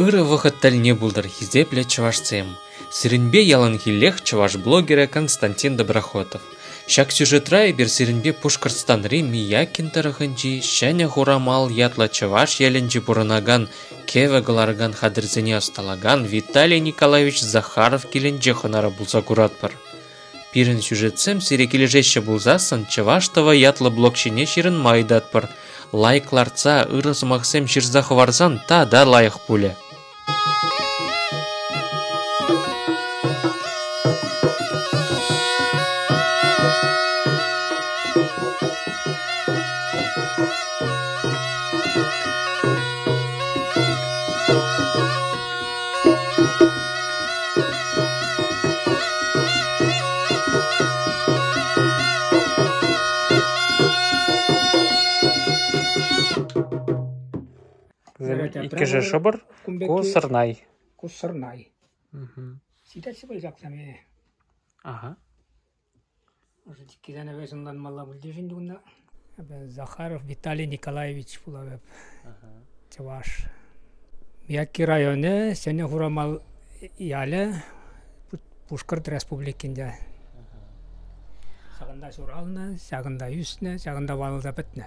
Ырӑ вӑхӑт тӗлне пултӑр, хисеплӗ чӑвашсем! Сирӗнпе яланхиллех чӑваш блогерӗ Константин Доброхотов. Ҫак сюжетра эпир сирӗнпе Пушкӑртстанри Миякин тӑрӑхӗнчи Ҫӗнӗ Хурамал ятлӑ чӑваш ялӗнче пурӑнакан кӗвӗ кӑларакан хатӗрсене ӑсталакан Виталий Николаевич Захаров килӗнче хӑнара пулса куратпӑр. Пирӗн сюжетсем сире килӗшеҫҫӗ пулсассӑн Чӑваш ТВ ятлӑ блог ҫине ҫырӑнма ыйтатпӑр. Лайк лартса ырӑ сӑмахсем ҫырса хӑварсан тата лайӑх пулӗ. Иккӗшӗ шӑпӑр, ку сӑрнай. Ку сӑрнай. Ситаҫҫӗ пуль ҫаксем. Ага. Ӑшӑ вӗс ӑнланмалла пуль кунта. Захаров Виталий Николаевич пулавӗп. Чӑваш. Мияки районӗ, Ҫӗнӗ Хурамал ялӗ, Пушкӑрт Республикинче. Ҫакӑнта ҫуралнӑ, ҫакӑнта ӳснӗ, ҫакӑнта ватӑлса пӗтнӗ.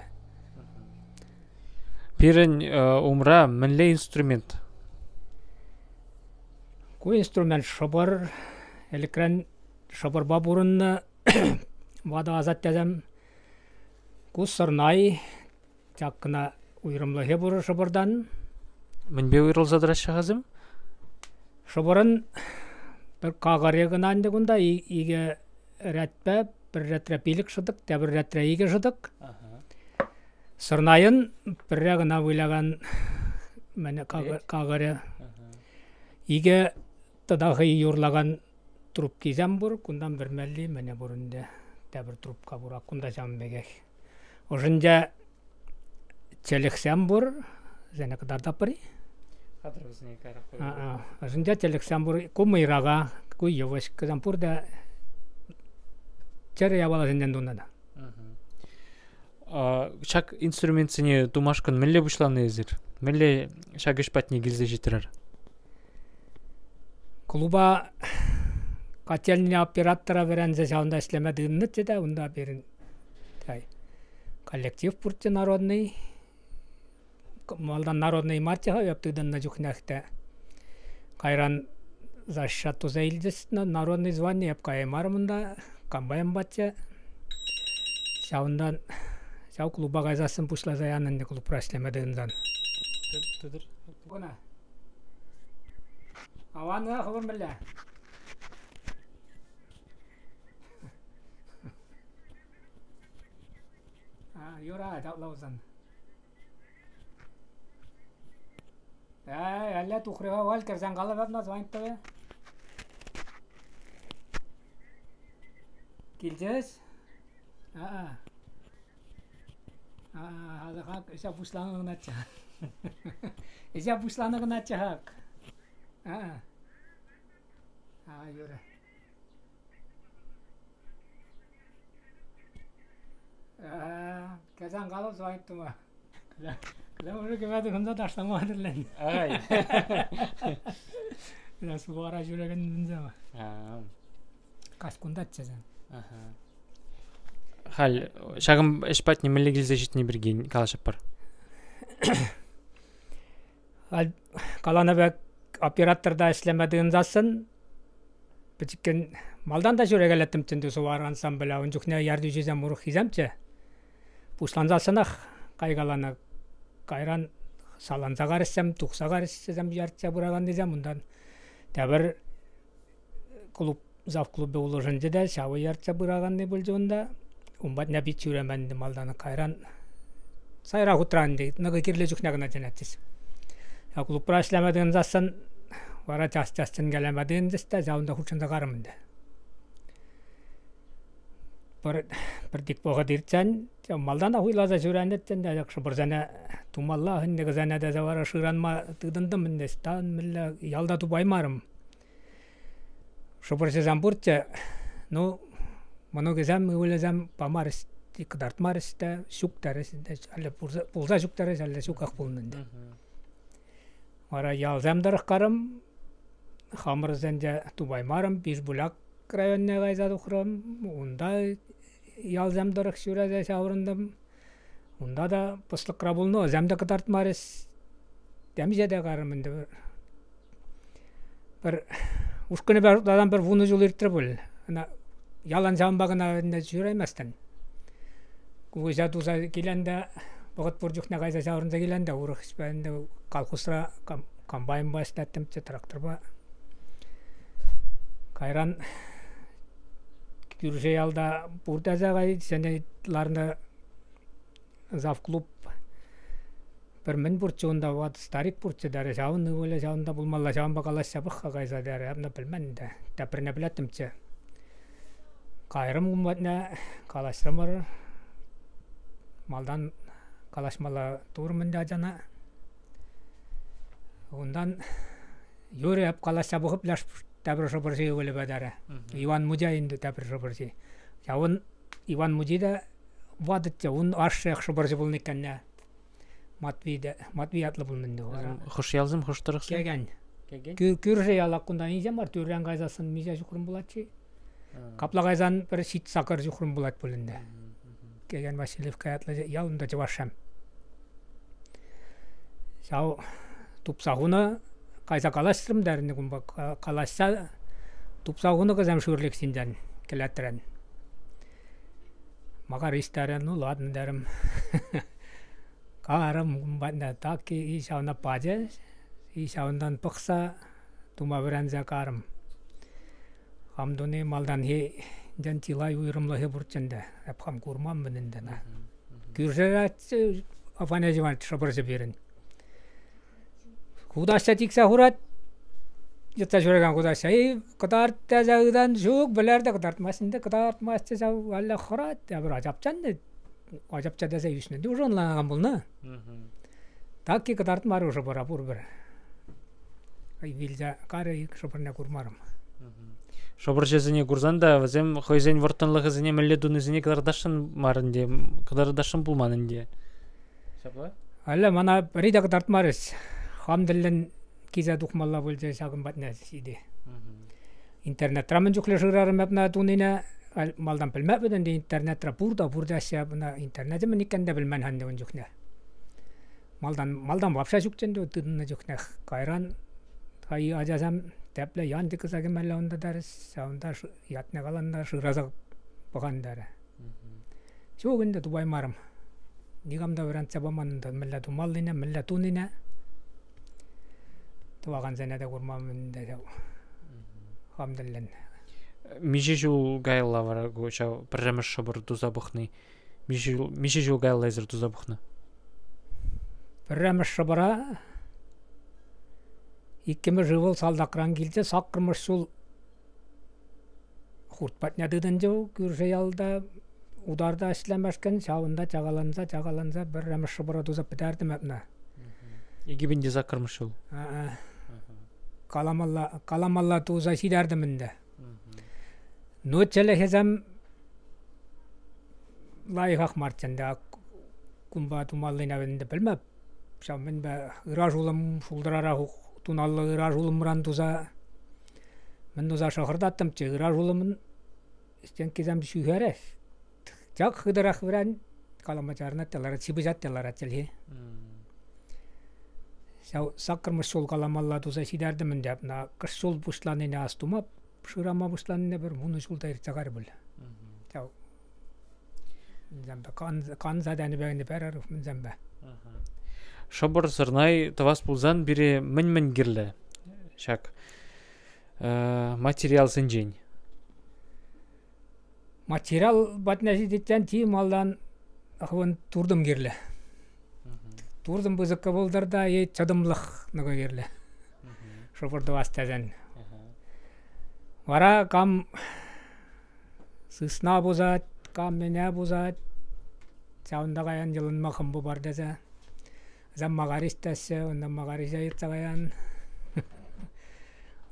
Пирӗн умра мӗнле инструмент? Ку инструмент шӑпӑр. Ӗлӗкрен шӑпӑрпа пурӑннӑ ватӑ асаттесем. Ку сӑрнай ҫак кӑна уйрӑмлӑхӗ пур шӑпӑртан. Мӗнпе уйрӑлса тӑраҫҫӗ-хасем? Шӑпӑрӑн пӗр какӑрӗ кӑна ӗнтӗ кунта икӗ рядпа пӗр рядра пилӗк шӑтӑк, тепӗр рядра икӗ шӑтӑк. Сӑрнайӑн пӗрре кӑна вылякан мӗне какӑрӗ. Икӗ тата хӑй юрлакан трубкисем пур, кунтан вӗрмелли мӗне пур ӗнтӗ. Тепӗр трубка пур, ак кунта ҫавӑн пекех. Ӑшӗнче чӗлӗхсем пур, вӗсене кӑтартатпӑр-и? Хатӗр вӗсене кайрах. Ӑшӗнче чӗлӗхсем пур, ку мӑйрака, ку йывӑҫ, кӑсем пурте чӗрӗ япаласенчен тунӑ та. Ҫак инструментсене тумашкӑн мӗнле пуҫланӑ эсир? Мӗнле ҫак ӗҫ патне килсе ҫитрӗр? Клуба котельня оператора вӗренсе ҫавӑнта ӗҫлеме тытӑннӑччӗ те унта пирӗн коллектив пурччӗ народный. Малтан народный марччӗ-ха эп тытӑннӑ чухнех те. Кайран защищать туса илчӗҫ народный звание эп каяймарӑм унта, комбайн патчӗ. Ҫавӑнтан ҫав клуба кайсассӑн пуҫласа янӑ ӗнтӗ клубра ӗҫлеме тытӑнсан. Тытӑр. Кӑна. Аван-ха хӑвӑр мӗнле? Юрать, апла пулсан. Әллә тухрӗ-ха валь кӗрсен калӑп название тӑвӗ. Килчӗҫ? А-а. Хак ӗҫе пуҫланӑ кӑначчӗ. Ӗҫе пуҫланӑ кӑначчӗ хак. А-а. А, юрӗ. Кӗрсен калӑп звонить тума. Кӗле уже кӗме тытӑнса ташлама хатӗрленнӗ. Ай. Сувара ҫӳрекен мӗнсем. Каҫ кунтаччӗ сен. Халь ҫакӑн ӗҫ патне мӗнле килсе ҫитни пирки калаҫӑпӑр. Халь каланӑ пек операторта ӗҫлеме тытӑнсассӑн пӗчӗккӗн малтан та ҫӳрекелеттӗмччӗ ӗнтӗ Сувар ансамбле. Ун чухне ертӳҫисем урӑххисемччӗ. Пуҫлансассӑнах кайкаланӑ. Кайран саланса карӗҫсем, тухса карӗҫсем ертсе пыраканнисем унтан тепӗр клуб завклубӗ улшӑнчӗ те ҫавӑ ертсе пыраканни пулчӗ унта. Ун патне пит ҫӳремен ӗнтӗ малтан. Кайран сайра хутра ӗнтӗ нӑкӑ кирлӗ чухне кӑна чӗнетчӗҫ. Клубра ӗҫлеме тытӑнсассӑн вара час-час чӗнкелеме тытӑнчӗҫ те ҫавӑнта хутшӑнса карӑм ӗнтӗ. Пӗр-пӗртик вӑхӑт иртсен малтанах уйласа ҫӳренӗччӗ ӗнтӗ ҫак шӑпӑрсене тумалла ӗнтӗ кӗсене тесе вара шыранма тытӑнтӑм ӗнтӗ. Ӑҫтан мӗнле ялта тупаймарӑм. Шӑпӑрҫӑсем пурччӗ. Ну, мӑнукӗсем, ывӑлӗсем памарӗҫ, кӑтартмарӗҫ те, ҫук терӗҫ ӗнтӗ. Халӗ пулса ҫук терӗҫ, халӗ ҫуках пулнӑ ӗнтӗ. Вара ялсем тӑрӑх карӑм, хамӑрсенче тупаймарӑм, Пишпуляк районне кайса тухрӑм. Унта ялсем тӑрӑх ҫӳресе ҫаврӑнтӑм. Унта та пӑслӑкра пулнӑ, ӑсем те кӑтартмарӗҫ. Темиҫе те карӑм ӗнтӗ. Пӗр ушкӑнӗпе шутласан пӗр 10 ҫул иртрӗ пуль. Ӑна ялан ҫавӑнпа кӑна ӗнтӗ ҫӳрейместӗн. Кукаҫа туса килен те вӑхӑт пур чухне кайса ҫаврӑнса килен те урӑх ӗҫпе ӗнтӗ колхозра комбайнпа ӗҫлеттӗмччӗ, тракторпа. Кайран кӳршӗ ялта пур тесе кайсене ларнӑ завклуб пӗр мӗн пурччӗ унта ват старик пурччӗ терӗ, ҫавӑн ывӑлӗ ҫавӑнта пулмалла, ҫавӑнпа калаҫса пӑх-ха кайса терӗ. Эпӗ пӗлмен ӗнтӗ, теприне пӗлеттӗмччӗ. Кайрӑм ун патне, калаҫрӑмӑр. Малтан калаҫмалла турӑм ӗнтӗ ачана. Унтан юрӗ эп калаҫса пӑхӑп леш тепӗр шӑпӑрҫи ывӑлӗпе терӗ. Иван Мучай ӗнтӗ тепӗр шӑпӑрҫи. Ҫавӑн Иван Мучи та ватӑччӗ, ун ашшӗ шӑпӑрҫӑ пулнӑ иккенне. Матви те, Матви ятлӑ пулнӑ ӗнтӗ вара. Хӑш ялсем, хӑш тӑрӑхсем? Кекен. Кӳршӗ яла кунтан инҫе мар, тӳррен кайсассӑн миҫе ҫухрӑм пулать-ши? Капла кайсан пӗр 7-8 ҫухрӑм пулать пуль ӗнтӗ. Кекен Васильевка ятлӑ ял унта чӑвашсем. Ҫав тупса хунӑ, кайса калаҫрӑм та кунпа калаҫса тупса хунӑ кӑсем шӳрлӗк ҫинчен кӗлетрен. Макар терӗ, ну ладно терӗм. Карӑм ун патне так и ҫавна пачӗ, и ҫавӑнтан пӑхса тума вӗренсе карӑм. Хам туни малтанхи чылай уйрӑмлӑхӗ пурччӗ ӗнтӗ. Эп хам курман-мӗн ӗнтӗ ӑна. Кӳршӗ Афанасий Иванович шӑпӑрҫӑ пирӗн. Хутаҫҫа тиксе хурать, йӑтса ҫӳрекен хутаҫҫа. И кӑтарт тесе ытан ҫук, вӗлер те кӑтартмасть ӗнтӗ, кӑтартмасть те ҫав валли хӑрать. Тепӗр ачапчан ачапча тесе ӳснӗ те уже ӑнланакан пулнӑ. Так-и кӑтартмарӗ уже пӑра пурпӗр. Вилсе карӗ ик шӑпӑрне курмарӑм. Шӑпӑрҫӑсене курсан та вӗсем хӑйсен вӑрттӑнлӑхӗсене мӗнле тунисене кӑтартасшӑн мар ӗнтӗ, кӑтартасшӑн пулман ӗнтӗ. Ҫапла? Алла мана пӗри те кӑтартмарӗҫ. Хам тӗллӗн килсе тухмалла пулчӗ ҫакӑн патне ҫити. Интернетра мӗн чухлӗ шырарӑм эп ӑна тунине малтан пӗлмепӗт ӗнтӗ интернетра пур та пур теҫҫӗ эп ӑна интернечӗ мӗн иккен те пӗлмен-ха ӗнтӗ ун чухне. Малтан малтан вообще ҫукчӗ ӗнтӗ тытӑннӑ чухнех. Кайран хай ачасем тепле янтӑ кӑса кӗмелле унта терӗҫ. Ҫавӑнта ятне калан та шыраса пӑхан терӗ. Ҫук ӗнтӗ тупаймарӑм. Никам та вӗрентсе паман ӗнтӗ мӗнле тумаллине, мӗнле тунине. Тӑвакансене те курман ӗнтӗ ҫав. Хам тӗллӗн. Миҫе ҫул каялла вара ку ҫав пӗрремӗш шӑпӑр туса пӑхни? Миҫе ҫул каялла эсир туса пӑхнӑ? Пӗрремӗш шӑпӑра иккӗмӗш ывӑл салтакран килчӗ, саккӑрмӗш ҫул Хурт патне тытӑнчӗ кӳршӗ ялта утарта ӗҫлемешкӗн, ҫавӑнта чакаланса-чакаланса пӗрремӗш шӑпӑра туса пӗтертӗм эпне. 2008 ҫул. Каламалла, каламалла туса ҫитертӗм ӗнтӗ. Ну, чӗлӗхӗсем лайӑхах марччӗ ӗнтӗ. Кунпа тумаллине ӗнтӗ пӗлмеп. Ҫав мӗнпе ыраш улӑм шултӑрарах туналлӑ ыраш улӑмран туса мӗн туса шӑхӑртаттӑмччӗ, ыраш улӑмӑн стенкисем ҫӳхерех. Чак хытӑрах выран калама чарӑнать те ларать, ҫыпӑҫать те ларать чӗлхи. Ҫав саккӑрмӗш ҫул каламалла туса ҫитертӗм ӗнтӗ. На кӑш ҫул пуҫланине астумап, шырама пуҫланине пӗр 10 ҫулта иртсе кайрӗ пуль. Ҫав канса тенӗ пек ӗнтӗ пӗр мӗнсемпе. Шӑпӑр сӑрнай тӑвас пулсан пире мӗн-мӗн кирлӗ ҫак материалсенчен? Материал патне ҫитиччен чи малтан хӑвӑн туртӑм кирлӗ. Туртӑм пысӑккӑ пултӑр та и чӑтӑмлӑх нӑкӑ кирлӗ. Шӑпӑр тӑвас тесен. Вара кам Сысна пусать, кам ӗне пусать. Ҫавӑнта каян йӑлӑнма хӑмпу пар тесе. Вӗсем макарис теҫҫӗ, унта макариса йӑтса каян.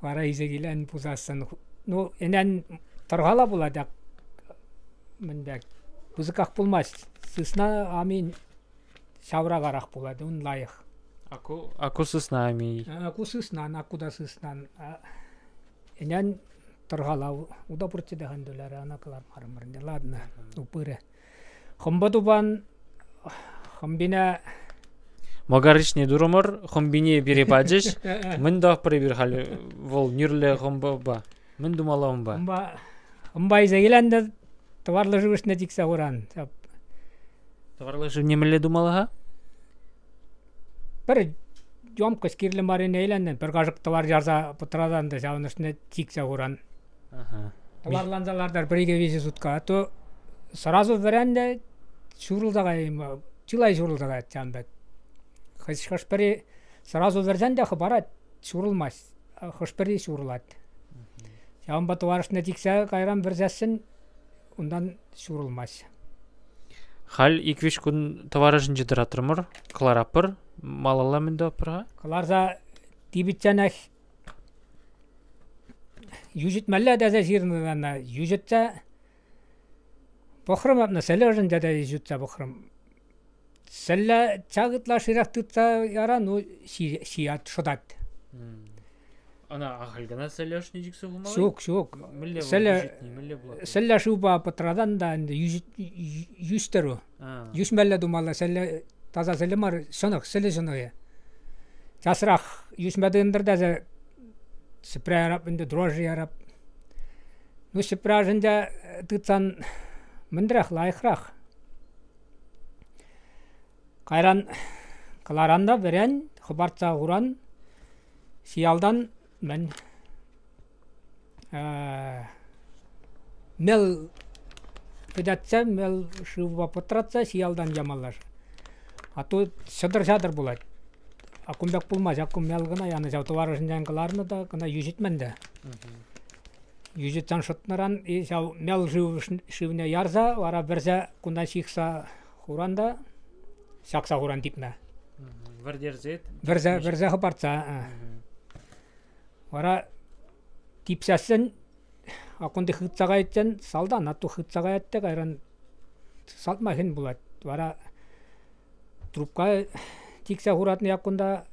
Вара илсе килен пусассӑн. Ну, ӗнен тӑрхала пулать ак мӗн пек пысӑках пулмасть. Сысна амин ҫавракарах пулать, ун лайӑх. Аку сысна ами. Ку сыснан, акуда сыснан. Ӗнен тӑрхала уда пурччӗ те хӑнтуляры, ӑна кӑлармарӑмӑр ӗнтӗ. Ладно, упырӗ. Хӑмпа тупан хӑмпине Мӑкаричне турӑмӑр, хӑмпине пире пачӗҫ. Мӗн тӑватпӑр эпир халь вӑл нӳрлӗ хӑмпӑпа? Мӗн тумалла унпа? Хӑмпа хӑмпа илсе килен тӑварлӑ шыв ӑшне чиксе хуран. Тӑварлӑ шывне мӗнле тумалла-ха? Пӗр емкость кирлӗ маррине илентӗн, пӗр кашӑк тӑвар ярса пӑтратан та ҫавӑн ӑшне чиксе хуран. Тӑварланса лартар пӗр-икӗ виҫӗ сутка, а то сразу вӗрен те ҫурӑлса кайма, чылай ҫурӑлса каять ҫавӑн пек. Хӑш-пӗри сразу вӗрсен те хӑпарать, ҫурӑлмасть, хӑш-пӗри ҫурӑлать. Ҫавӑнпа тӑвар ӑшне чиксе кайран вӗрсессӗн унтан ҫурӑлмасть. Халь ик-виҫ кун тӑвар ӑшӗнче тӑратрӑмӑр, кӑлараппӑр. Малалла мӗн тӑватпӑр-ха? Кӑларса типӗтсенех йӳҫӗтмелле тесе ҫырнӑ ӑна. Йӳҫӗтсе пӑхрӑм эпне, сӗлӗ ӑшӗнче те йӳҫӗтсе пӑхрӑм. Сӗлле чак ытлашширах тытса яра, ну, ҫиять, шӑтать. Ӑна ахаль кӑна сӗлӗ ӑшне чиксе хумалла? Ҫук, ҫук. Мӗнле Сӗлӗ, мӗнле пулать? Сӗлле шывпа пӑтратан та ӗнтӗ йӳҫтерӳ. Йӳҫмелле тумалла, сӗлле таса сӗлӗ мар, ҫӑнӑх, сӗлӗ ҫӑнӑхӗ. Часрах йӳҫме тытӑнтӑр тесе ҫӗпре ярап ӗнтӗ, дрожжи ярап. Ну, ҫӗпре ӑшӗнче тытсан мӗнрех лайӑхрах. Кайран кӑларан та вӗрен, хӑпартса хуран, ҫиялтан мӗн мел пӗтетсе, мел шывпа пӑтратса ҫиялтан ямалла. А то ҫӑтӑр-ҫатӑр пулать. А кун пек пулмасть, ак ку мел кӑна янӑ ҫав тӑвар ӑшӗнчен кӑларнӑ та кӑна йӳҫӗтмен те. Йӳҫӗтсен шӑтнӑран и ҫав мел шыв шывне ярса вара вӗрсе кунта ҫыхса хуран та ҫакса хуран типме. Вӗртерсе? Вӗрсе, вӗрсе хӑпартса. Вара типсессӗн аккунти хытса кайиччен салтан, атту хытса каять те кайран салтма хӗн пулать. Вара трубка тиксе хуратнӑ яккунта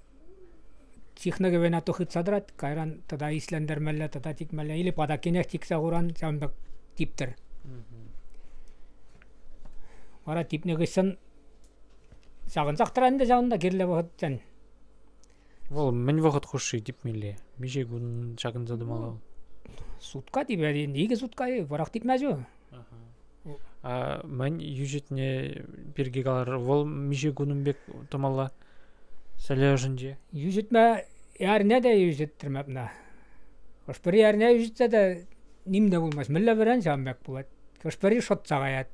ҫыхнӑ кӗвен атту хытса тӑрать, кайран тата ислентермелле, тата тикмелле. Или патаккинех тиксе хуран, ҫавӑн пек типтӗр. Вара типнӗ хыҫҫӑн ҫакӑнсах тӑрать ӗнтӗ ҫавӑнта кирлӗ вӑхӑтчен. Вӑл мӗн вӑхӑт хушши типмелле? Миҫе кун ҫакӑнса тӑмалла вӑл? Сутка типет, икӗ сутка вӑрах типмест-и? А мӗн йӳҫӗтне пирки калар, вӑл миҫе кунӑн пек тӑмалла сӗлӗ ӑшӗнче? Йӳҫӗтме эрне те йӳҫӗттӗрмӗ ӑна. Хӑш-пӗри эрне йӳҫӗтсе те ним те пулмасть. Мӗнле вӗрен ҫавӑн пек пулать. Хӑш-пӗри шӑтса каять.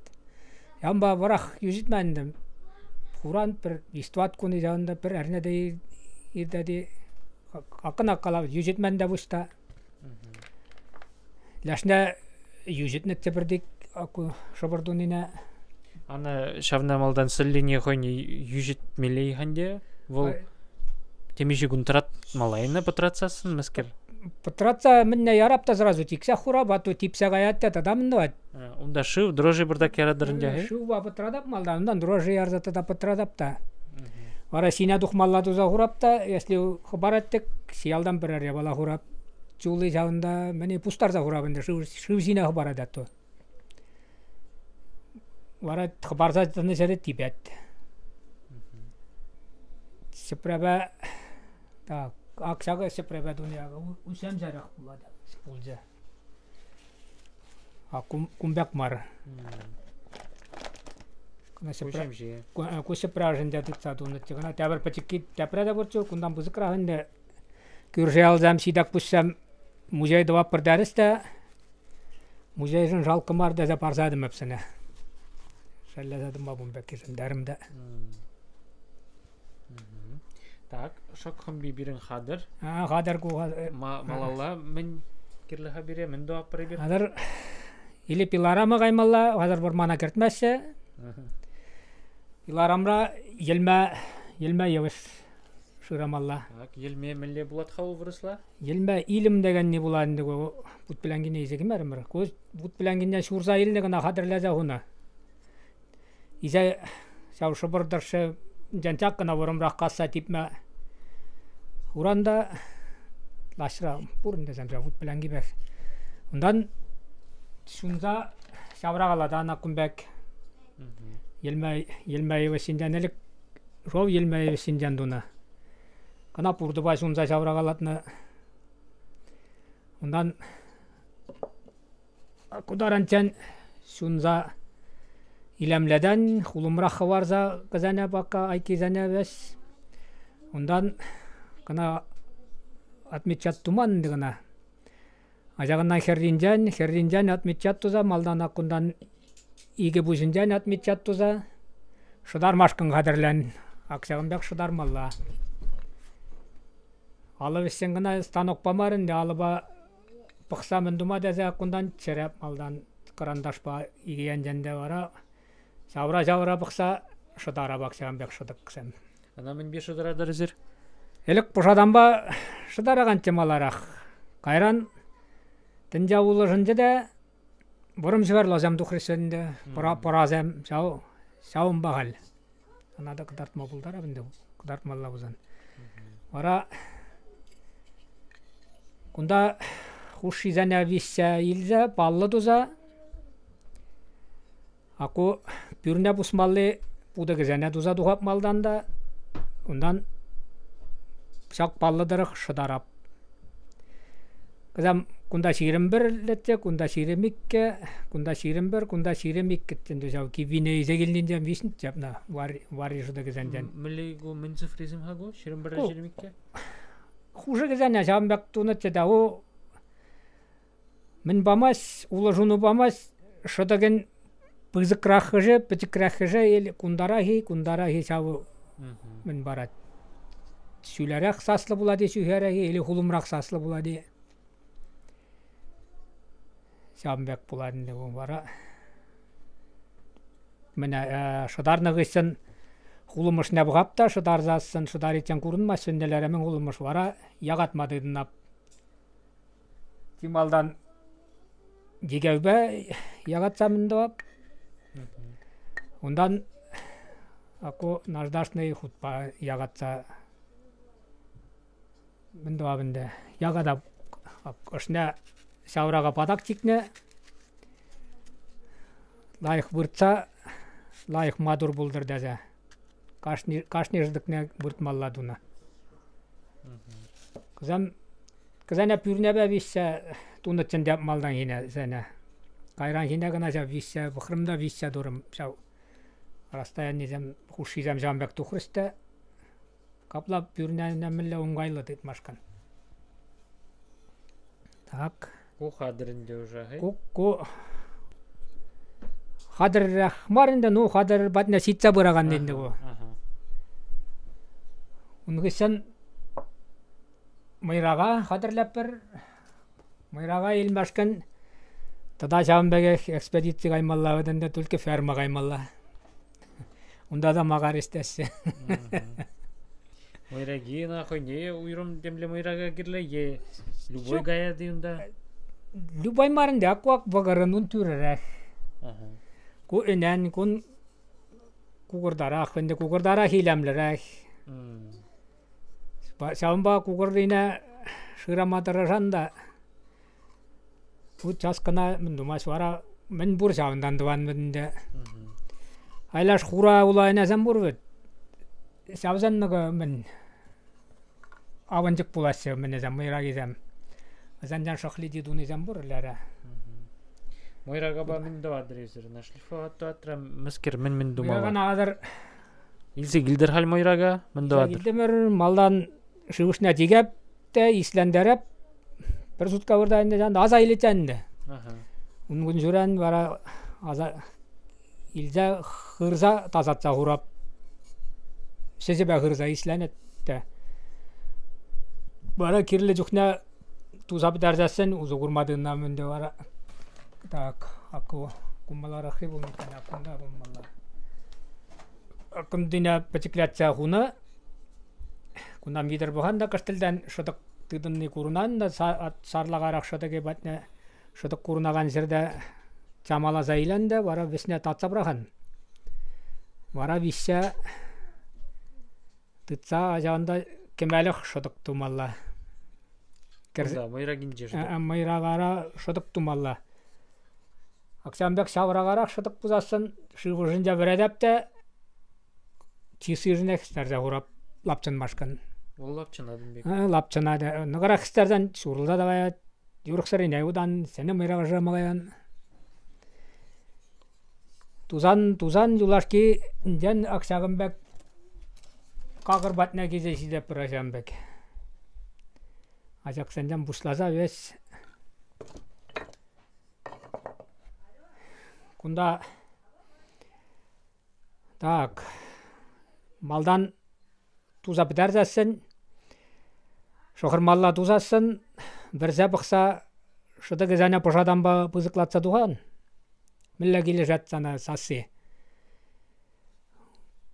Ҫавӑнпа вӑрах йӳҫӗтме ӗнтӗ. Хуран пӗр виҫ-тӑват кун ҫавӑнта пӗр эрне те иртет-и. Акӑна калав йӳҫӗтмен те пуҫта. Лешне йӳҫӗтнӗ тепӗр ку шӑпӑр тунине. Ана ҫавна малтан сӗллине хӑйне йӳҫӗтмелле-и-ха ӗнтӗ? Вӑл темиҫе кун тӑратмалла-и пӑтратсассӑн мӗскер? Пӑтратса мӗнне ярап та сразу тиксех хурап, а то типсе каять те тата мӗн тӑвать? Унта шыв, дрожжи пӑртак яратӑр ӗнтӗ. Шывпа пӑтратап малтан, унтан дрожжи ярса тата пӑтратап та. Вара ҫине тухмалла туса хурап та, если хӑпарать-тӗк, ҫиялтан пӗрер япала хурап. Чулли ҫавӑнта мӗне пустарса хурап ӗнтӗ, шыв, шыв ҫине хӑпарать а то. Вара хӑпарса тӑнӑ ҫӗре типет. Ҫӗпрепе так, ак ҫакӑ ҫӗпрепе туни усемсерех пулать пулчӗ. А кум пек мар. Кӑна ҫӗпре, ку ҫӗпре ӑшӗнче тытса тунӑччӗ. Кӑна тепӗр пӗчӗкки тепре те пурччӗ, кунтан пысӑкрах ӗнтӗ. Кӳршӗ ялсем ҫитак пуҫсем музей тӑватпӑр терӗҫ те музейшӗн жалко мар тесе парса ятӑм эпсене. Шеллесе тӑма кун пеккисем терӗм те. Так, шӑк хӑмпи пирӗн хатӗр. А, хатӗр ку. Малалла мӗн кирлӗ-ха пире? Мӗн тӑватпӑр эпир? Хатӗр или пилорама каймалла, хатӗр вӑрмана кӗртмеҫҫӗ. Пилорамра йӗлме, йӗлме йывӑҫ шырамалла. Так, йӗлме мӗнле пулать-ха вӑл вырӑсла? Йӗлме илӗм декенни пулать ӗнтӗ ку. Вут пӗленкине илсе кӗмерӗмӗр. Ку вут пӗленкине ҫурса илнӗ кӑна хатӗрлесе хунӑ. Исе ҫав шӑпӑр тӑршшӗ чак кӑна вӑрӑмрах касса типме. Хуран та лаҫра пур ӗнтӗ ҫав вут пӗлянкипех. Унтан ҫунса ҫавракалатан ак кун пек. Йӗлме йӗлме йывӑҫҫинчен ӗлӗк шов йӗлме йывӑҫҫинчен тунӑ. Кӑна пуртӑпа ҫунса ҫавракалатнӑ. Унтан ку таранччен ҫунса илемлетен, хулӑмрах хӑварса кӗсене пакка айккисене вӗҫ. Унтан кӑна отмечать туман ӗнтӗ кӑна. Ачакана хӗрринчен, хӗрринчен отмечать туса малтанах кунтан икӗ пуҫӗнчен отмечать туса шӑтармашкӑн хатӗрлен. Ак ҫакӑн пек шӑтармалла. Алӑ вӗҫсен кӑна станокпа мар ӗнтӗ, алӑпа пӑхса мӗн тума тесе кунтан чӗреп малтан кӑранташпа икӗ енчен те вара ҫавра-ҫавра пӑхса шӑтарап ҫавӑн пек шӑтӑксем. Ӑна мӗнпе шӑтаратӑр эсир? Ӗлӗк пӑшатанпа шӑтараканччӗ маларах. Кайран тӗнче улӑшӑнчӗ те вӑрӑм ҫӑварласем тухрӗҫ ӗнтӗ, пӑрасем ҫав ҫавӑнпа халь. Ӑна та кӑтартма пултарап ӗнтӗ, кӑтартмалла пулсан. Вара кунта хушшисене виҫсе илсе, паллӑ туса А ку пӳрне пусмалли путӑкӗсене туса тухап малтан та, унтан ҫак паллӑ тӑрӑх шӑтарап. Кӑсам кунта 21 летсе, кунта 22, кунта 21, кунта 22 ӗнтӗ ҫав киввине илсе килнинчен виҫнӗччӗ ҫапна варри шӑтӑкӗсенчен. Мӗнле ку, мӗн цифрисем-ха ку? 21 22? Хушӑкӗсене ҫавӑн пек тунӑччӗ та у Мӗн памасть, улӑшӑну памасть, шӑтӑкӗн пысӑкраххӑшӗ, пӗчӗкреххӗшӗ или кунтарах-и, кунтарах-и ҫав мӗн парать. Ҫӳлерех саслӑ пулать-и, ҫӳхерех-и или хулӑмрах саслӑ пулать-и. Ҫавӑн пек пулать ӗнтӗ ку вара. Мӗне шӑтарнӑ хыҫҫӑн хулӑмӑшне пӑхап та шӑтарсассӑн шӑтариччен курӑнмасть ӗнтӗ мӗн хулӑмӑш вара якатма тытӑнап. Чи малтан йӗкевпе якатса мӗн тӑвап. Унтан ку наждачный хутпа якатса мӗн тӑвап ӗнтӗ. Якатап ӑшне ҫаврака патак чикнӗ. Лайӑх выртса лайӑх матур пултӑр тесе кашни кашни шӑтӑкне выртмалла тунӑ. Кӑсем Кӗсене пӳрнепе виҫсе тунӑччӗ ӗнтӗ малтанхине. Кайранхине кӑна ҫав виҫсе пӑхрӑм та виҫсе турӑм ҫав расстоянисем хушшисем ҫавӑн пек тухрӗҫ те капла пӳрнене мӗнле ункайлӑ тытмашкӑн. Так. Ку хатӗр ӗнтӗ уже. Ку, ку хатӗррех мар ӗнтӗ, ну хатӗр патне ҫитсе пыракан ӗнтӗ ку. Ун хыҫҫӑн Мӑйрака хатӗрлетпӗр. Мӑйрака илмешкӗн тата ҫавӑн пекех экспедици каймалла вӗт ӗнтӗ, только ферма каймалла. Унта та макар ӗҫтеҫҫӗ. Мӑйраки ӑна хӑйне уйрӑм темле мӑйрака кирлӗ е любой каять-и унта? Любой мар ӗнтӗ, ак вӑкӑрӑн ун тӳрӗрех. Ку ӗнен кун кукӑртарах ӗнтӗ, кукӑртарах илемлӗрех. Ҫавӑнпа кукӑррине шырама тӑрӑшан та ку час кӑна мӗн тумасть вара мӗн пур ҫавӑнтан тӑван вӗт ӗнтӗ. Айлаш хура ула ӗнесем пур вӗт. Ҫавсен мӗн авӑнчӑк пулаҫҫӗ мӗнесем, мӑйракисем. Вӗсенчен шӑхлити тунисем пур лере. Мӑйракапа мӗн тӑватӑр эсир? Шлифовать тӑватӑр мӗскер мӗн-мӗн тумалла? Мӑйракана хатӗр Илсе килтӗр халь мӑйрака? Мӗн тӑватӑр? Килтӗмӗр, малтан шыв ӑшне тикеп те ислентереп пӗр сутка выртать ӗнтӗ, аса илет ӗнтӗ. Ун кун-ҫуран вара аса илсе хырса тасатса хурап. Ҫӗҫӗпе хырса исленет те. Вара кирлӗ чухне туса пӗтерсессӗн усӑ курма тытӑнам ӗнтӗ вара. Так, ак кумаларахри пулнӑ иккен, кунта пулмалла. Кунтине пӗчӗклетсе хунӑ. Кунтан витӗр пӑхан та кӑштӑлтан шӑтӑк тытӑнни курӑнан та сарлакарах шӑтӑкӗ патне шӑтӑк курӑнакан ҫӗрте чамаласа илен те вара вӗҫне татса пӑрахан. Вара виҫсе тытса ҫавӑнта кӗмелӗх шӑтӑк тумалла. Кунта мӑйракинче шӑтӑк. Мӑйракара шӑтӑк тумалла. Ак ҫавӑн пек ҫавракарах шӑтӑк пусассӑн шыв ӑшӗнче вӗретӗп те чысишӗнех хӗстерсе хурап лапчӑнмашкӑн. Вӑл лапчӑнать пек. Лапчӑнать. Нӑкӑрах хӗстерсен ҫурӑлса та каять. Юрӑхсӑррине утан, сӗнӗ мӑйрак ӑшӑ каян. Тусан, тусан юлашкинчен ак ҫакӑн пек какӑр патне килсе ҫитетпӗр ҫавӑн пек. Ачаксенчен пуҫласа весь кунта так малтан туса пӗтерсессӗн, шӑхӑрмалла тусассӑн вӗрсе пӑхса шӑтӑкӗсене пӑшатанпа пысӑклатса тухан. Мӗнле килӗшет сана сасси?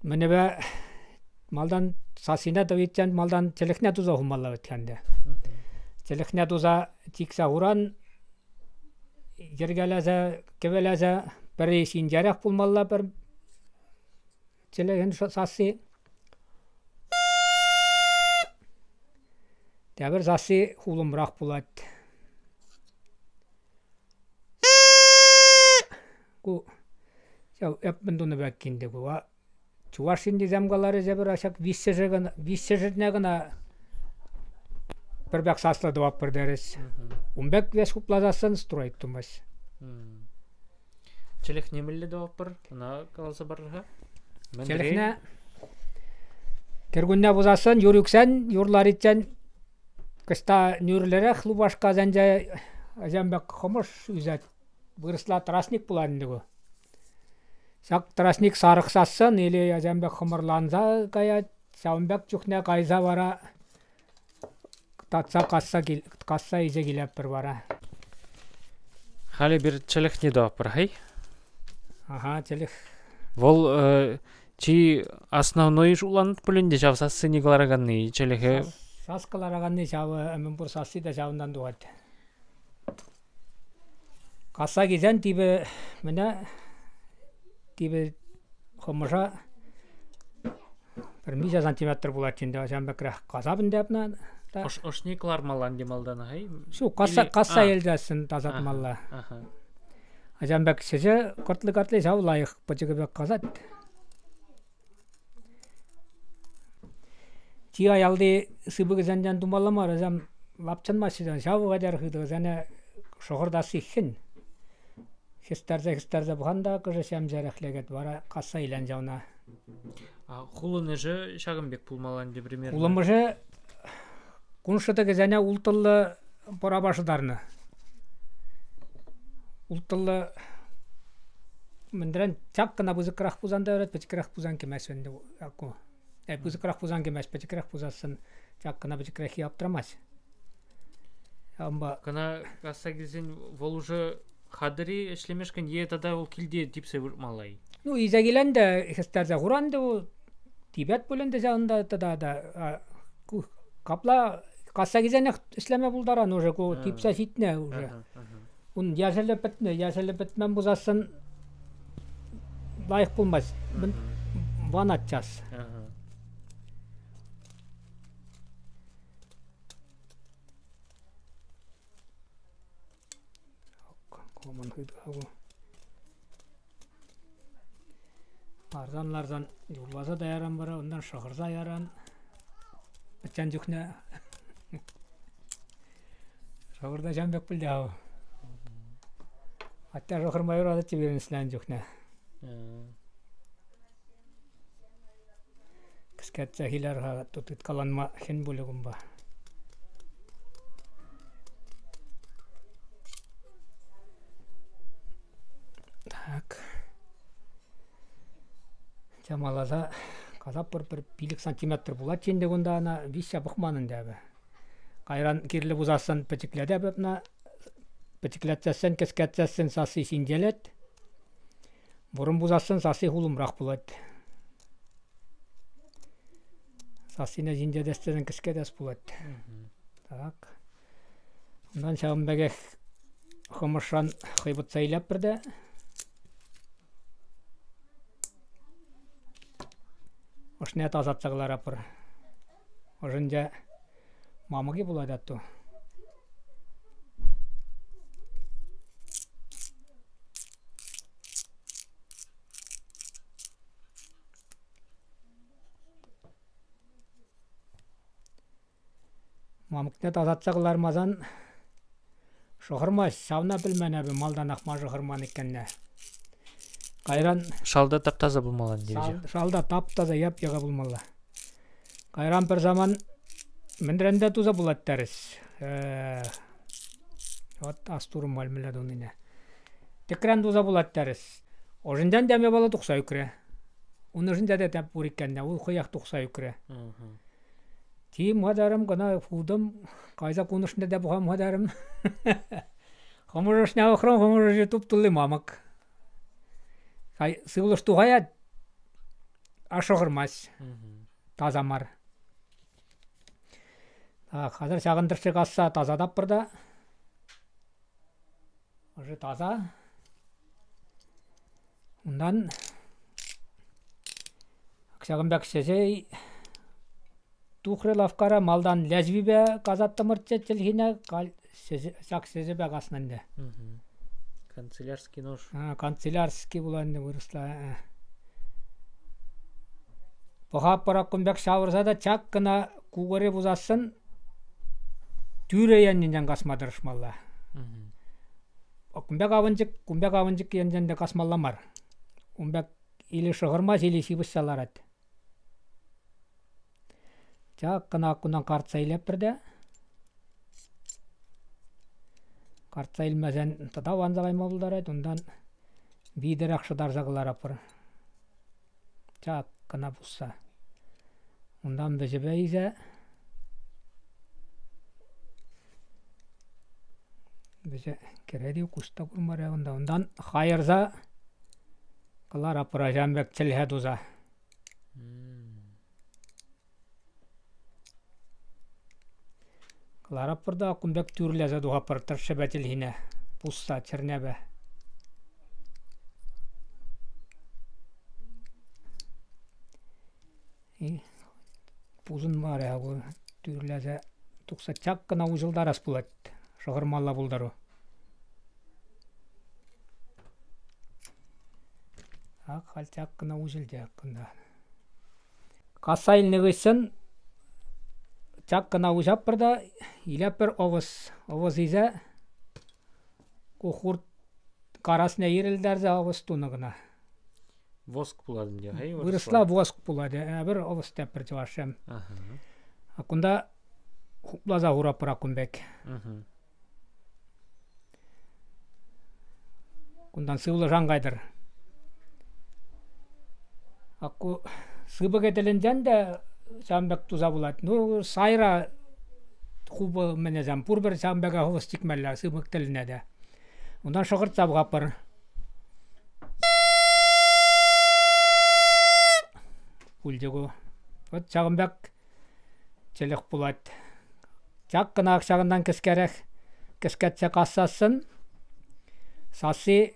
Мӗнепе малтан сассине тӑвиччен малтан чӗлӗхне туса хумалла вӗт ӗнтӗ. Чӗлӗхне туса чиксе хуран, йӗркелесе, кӗвӗлесе пӗри ҫинҫерех пулмалла пӗр чӗлӗхӗн сасси. Тепӗр сасси хулӑмрах пулать. Ку ҫав эп мӗн тунӑ пек ӗнтӗ ку, а? Чӑваш ҫыннисем каларӗҫ эпир ҫак виҫҫӗшӗ кӑна, виҫҫӗшӗне кӑна пӗр пек саслӑ тӑватпӑр терӗҫ. Ун пек вес хупласассӑн строить тумасть. Чӗлӗхне мӗнле тӑватпӑр? Ӑна каласа пар-ха. Чӗлӗхне кӗркунне пусассӑн юр ӳксен, юр лариччен кӑҫта нӳрлӗрех лупашкасенче ачам пек хӑмӑш ӳсет. Вырӑсла тростник пулать ӗнтӗ ку. Ҫак тростник сарӑхсассӑн или ачам пек хӑмӑрланса каять, ҫавӑн пек чухне кайса вара татса касса касса илсе килетпӗр вара. Халӗ пир чӗлӗхне тӑватпӑр, хӑй? Аха, чӗлӗх. Вӑл чи основной шутланать пуль ӗнтӗ ҫав сассине кӑлараканни чӗлӗхе. Сас кӑлараканни ҫав мӗнпур сасси те ҫавӑнтан тухать. Касса килсен типӗ мӗне типӗ хӑмӑша пӗр миҫе сантиметр пулать ӗнтӗ ҫавӑн пекрех касап ӗнтӗ эпна. Ӑшне кӑлармалла ӗнтӗ малтанах-и? Ҫук, касса, касса илсессӗн тасатмалла. Ачам пек ҫӗҫӗ кӑртли-кӑртли ҫав лайӑх пӑчӑкӑ пек касать. Чи аялти сыпӑкӗсенчен тумалла мар, вӗсем лапчӑнмаҫҫӗ, ҫав хатӗр хытӑ вӗсене шӑхӑртасси хӗн. Хӗстерсе-хӗстерсе пӑхан та кӑшӑ ҫемҫерех лекет, вара касса илен ҫавна. Хулӑнӑшӗ ҫакӑн пек пулмалла ӗнтӗ примерно? Хулӑмӑшӗ кун шӑтӑкӗсене улттӑллӑ пӑрапа шӑтарнӑ. Улттӑллӑ мӗнрен чак кӑна пысӑкрах пулсан та юрать, пӗчӗкрех пулсан кӗмест ӗнтӗ ку. Пысӑкрах пулсан кӗмест, пӗчӗкрех пулсассӑн чак кӑна пӗчӗкреххи аптӑрамасть. Ҫавӑнпа Кӑна касса килсен вӑл уже хатӗр-и ӗҫлемешкӗн е тата вӑл килте типсе выртмалла-и? Ну, илсе килен те хӗстерсе хуран те вӑл типет пуль ӗнтӗ ҫавӑнта тата та. Капла касса килсенех ӗҫлеме пултаран уже ку типсе ҫитнӗ уже. Ун яшӗлӗ пӗтнӗ, яшӗлӗ пӗтмен пулсассӑн лайӑх пулмасть. Ванать час. Коман хытӑ ку. Ларсан-ларсан юрласа та яран вара, унтан шӑхӑрса яран. Пӗччен чухне шӑхӑрта ҫавӑн пек пуль ав. Атте шӑхӑрма юрататчӗ пирӗн ӗҫленӗ чухне. Кӗскетсе илер-ха, тыткаланма хӗн пулӗ кунпа. Так. Чамаласа калаппӑр пӗр 5 сантиметр пулать ӗнтӗ кунта ӑна виҫҫе пӑхман ӗнтӗ эпӗ. Кайран кирлӗ пулсассӑн пӗчӗклетӗп ӑна. Пӗчӗклетсессӗн, кӗскетсессӗн сасси ҫинҫелет. Вӑрӑм пулсассӑн сасси хулӑмрах пулать. Сассине ҫинҫетес тесен кӗскетес пулать. Так. Унтан ҫавӑн пекех хӑмӑшран хӑйпӑтса илетпӗр те ӑшне тасатса кӑларатпӑр. Ӑшӗнче мамӑкӗ пулать атту. Мамӑкне тасатса кӑлармасан шӑхӑрмасть, ҫавна пӗлмен эпӗ малтанах ма шӑхӑрман иккенне. Кайран Шалта тап-таса пулмалла тивӗҫех. Шалта тап-таса яп-яка пулмалла. Кайран пӗр саман мӗнрен те туса пулать терӗҫ. Вот астурӑм халь мӗнле тунине. Тӗкрен туса пулать терӗҫ. Ӑшӗнчен теме япала тухса ӳкрӗ. Ун ӑшӗнче те пур иккен, ул хӑех тухса ӳкрӗ. Тим хатарӑм кӑна хутӑм, кайса кунӑшне те пӑхам хатарӑм. Хӑмӑш ӑшне пӑхрӑм, хӑмӑш ӑшӗ туп-тулли мамӑк. Сывлӑш тухаять, а шӑхӑрмасть. Таса мар. Хатӗр ҫакӑн тӑршшӗ касса тасатаппӑр та. Ӑшӗ таса. Унтан ҫакӑн пек ӗҫлесе тухрӗ лавккара малтан лезвипе касаттӑмӑрччӗ чӗлхине, ҫак сӗсӗпе каснӑ ӗнтӗ. Канцелярский нож. Канцелярский пулать ӗнтӗ вырӑсла. Пӑхатпӑр кун пек ҫавӑрса та чак кӑна кукӑрӗ пусассӑн тӳрӗ еннинчен касма тӑрӑшмалла. Кун пек авӑнчӑк, кун пек авӑнчӑк енчен те касмалла мар. Ун пек или шӑхӑрмасть, или ҫыпӑҫса ларать. Чак кӑна кунтан картса илетпӗр те. Картса илмесен тата ванса кайма пултарать. Унтан витӗрех шӑтарса кӑларатпӑр. Чак кӑна пусса. Унтан вӗҫӗпе илсе вӗҫе кӗрет-и куҫ та курмарӗ унта. Унтан хайӑрса кӑларатпӑр ачам пек чӗлхе туса. Кӑларатпӑр та кун пек тӳрлесе тухатпӑр тӑршшӗпе чӗлхине пусса чӗрнепе. Пусӑнмарӗ ку тӳрлесе тухса чак кӑна уҫӑлтарас пулать шӑхӑрмалла пултару. Ак халь чак кӑна уҫӑлчӗ кунта. Касса илнӗ хыҫҫӑн чак кӑна уҫатпӑр та илетпӗр ӑвӑс. Ӑвӑс илсе ку хурт карасне ирӗлтерсе ӑвӑс тунӑ кӑна. Воск пулать ӗнтӗ, хӑй вырӑсла? Воск пулать. Пӗр ӑвӑс тепӗр чӑвашсем. Кунта хупласа хуратпӑр кун пек. Кунтан сывлӑш ан кайтӑр. Ку сыпӑкӗ тӗлӗнсен те ҫавӑн пек туса пулать. Ну, сайра хупӑ мӗнесем пурпӗр ҫавӑн пекех ӑвӑс чикмелле сыпӑк тӗлне те. Унтан шӑхӑртса пӑхатпӑр. Пулчӗ ку. Вот ҫавӑн пек чӗлӗх пулать. Ҫак кӑна ҫакӑнтан кӗскерех кӗскетсе кассассӑн сасси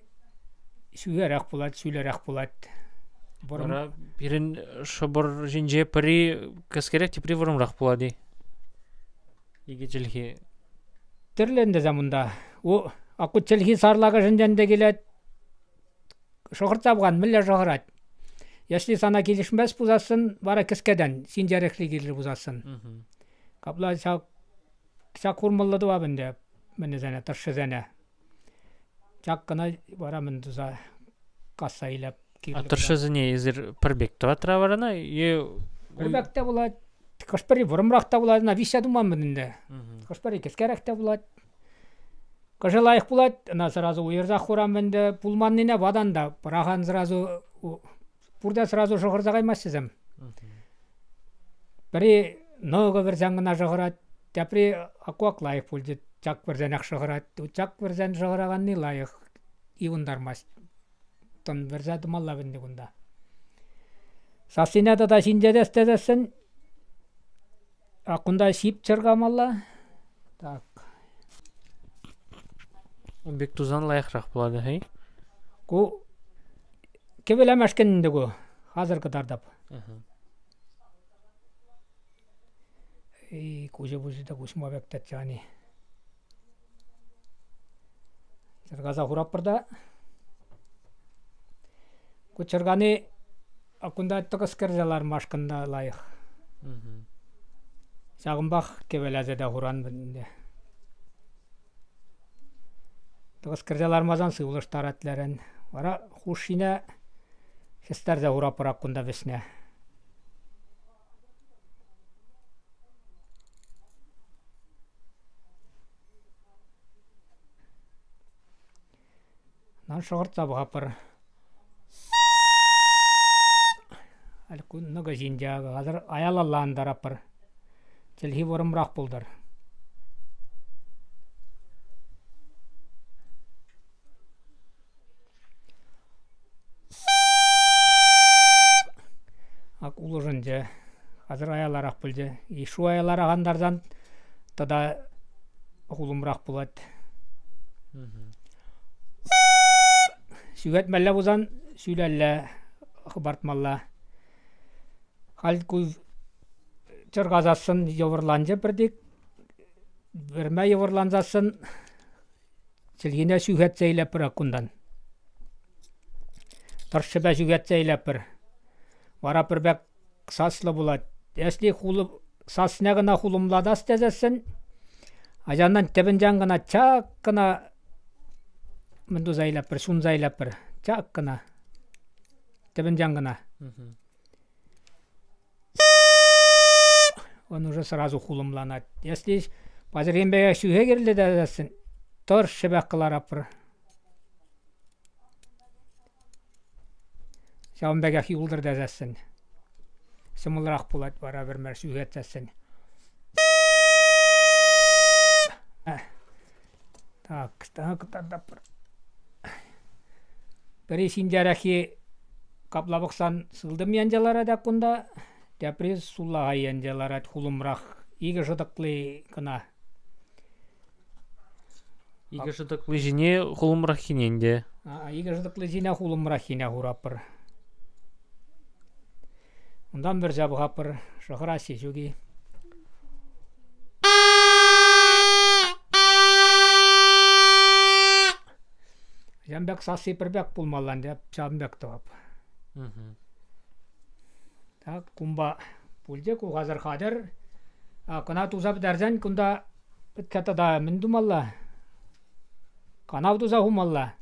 ҫӳлерех пулать, ҫӳлерех пулать. Вара пирӗн шӑпӑр ҫинче пӗри кӗскерех, тепри вӑрӑмрах пулать-и? Икӗ чӗлхе. Тӗрлӗ ӗнтӗ унта. У ку чӗлхи сарлакӑшӗнчен те килет. Шӑхӑртса пӑхан, мӗнле шӑхӑрать. Если сана килӗшмест пулсассӑн, вара кӗскетен, синчерехли кирлӗ пулсассӑн. Капла ҫак, ҫак курмалла тӑвап ӗнтӗ мӗнӗсене, тӑршшӗсене. Ҫак кӑна вара мӗн туса касса илеп. А тӑршшӗсене эсир пӗр пек тӑватра варана е Пӗр пек те пулать, хӑш-пӗри вӑрӑмрах та пулать, ӑна виҫсе туман ӗнтӗ. Хӑш-пӗри кӗскерех те пулать. Кӑшӗ лайӑх пулать, ӑна сразу уйӑрсах хурам ӗнтӗ. Пулманнине ватан та пӑрахан сразу, пурте сразу шӑхӑрса каймаҫҫӗсем. Пӗри нӑкӑ вӗрсен кӑна шӑхӑрать, тепри аквак лайӑх пулчӗ, чак вӗрсенех шӑхӑрать. Чак вӗрсен шӑхӑраканни лайӑх, ывӑнтармасть. Тӑн вӗрсе тӑмалла ӗнтӗ кунта. Сассине тата ҫинҫетес тесессӗн кунта ҫип чӑркамалла. Так. Ун пек тусан лайӑхрах пулать-и? Ку кӗвӗлемешкӗн ӗнтӗ ку. Хасӑр кӑтартӑп. И куҫӗ-пуҫӗ те куҫма пек тетчӗ ани. Чӑркаса хуратпӑр та ку чӑркани кунта тӑкӑс кӗрсе лармашкӑн та лайӑх. Ҫакӑнпах кӗвӗлесе те хуран ӗнтӗ. Тӑкӑс кӗрсе лармасан сывлӑш тарать лерен. Вара хушшине хӗстерсе хуратпӑр ак кунта вӗҫне. Нам шӑхӑртса пӑхатпӑр. Халь ку нӑкӑ ҫинче акӑ хатӗр аялалла антаратпӑр. Чӗлхи вӑрӑмрах пултӑр. Ак улӑшӑнчӗ. Хатӗр аяларах пулчӗ. Шу аяларах антарсан тата хулӑмрах пулать. Сӳхетмелле пулсан сӳлелле хӑпартмалла. Халь ку чӑркасассӑн йывӑрланчӗ пӗртик. Вӗрме йывӑрлансассӑн Чӗлхине сӳхетсе илетпӗр ак кунтан. Тӑршшӗпе сӳхетсе илетпӗр. Вара пӗр пек саслӑ пулать. Если сасне кӑна хулӑмлатас тесессӗн ачанан тӗпӗнчен кӑна чак кӑна мӗн туса илетпӗр, ҫунса илетпӗр. Чак кӑна. Тӗпӗнчен кӑна. Он уже сразу хулӑмланать. Если паҫӑрхин пекех ҫӳхе кирлӗ тесессӗн тӑршшӗпех кӑларатпӑр. Ҫавӑн пекех юлтӑр тесессӗн. Ҫӑмӑлрах пулать вара вӗрмер ҫӳхетсессӗн. Так, так, кӑтартатпӑр. Пӗри ҫинтереххи капла пӑхсан сылтӑм енче ларать ак кунта, тепри сулахай енче ларать хулӑмрах, икӗ шӑтӑкли кӑна. Икӗ шӑтӑкли ҫине хулӑмраххине ӗнтӗ. Икӗ шӑтӑкли ҫине хулӑмраххине хуратпӑр. Унтан вӗрсе пӑхатпӑр, шӑхӑрасси ҫук-и. Ҫавӑн пек сасси пӗр пек пулмалла ӗнтӗ, ҫавӑн пек тӑвап. Так, кумпа пулчӗ, ку хасӑр хатӗр. Кӑна туса пӗтерсен кунта пӗтсе тата мӗн тумалла? Канав туса хумалла.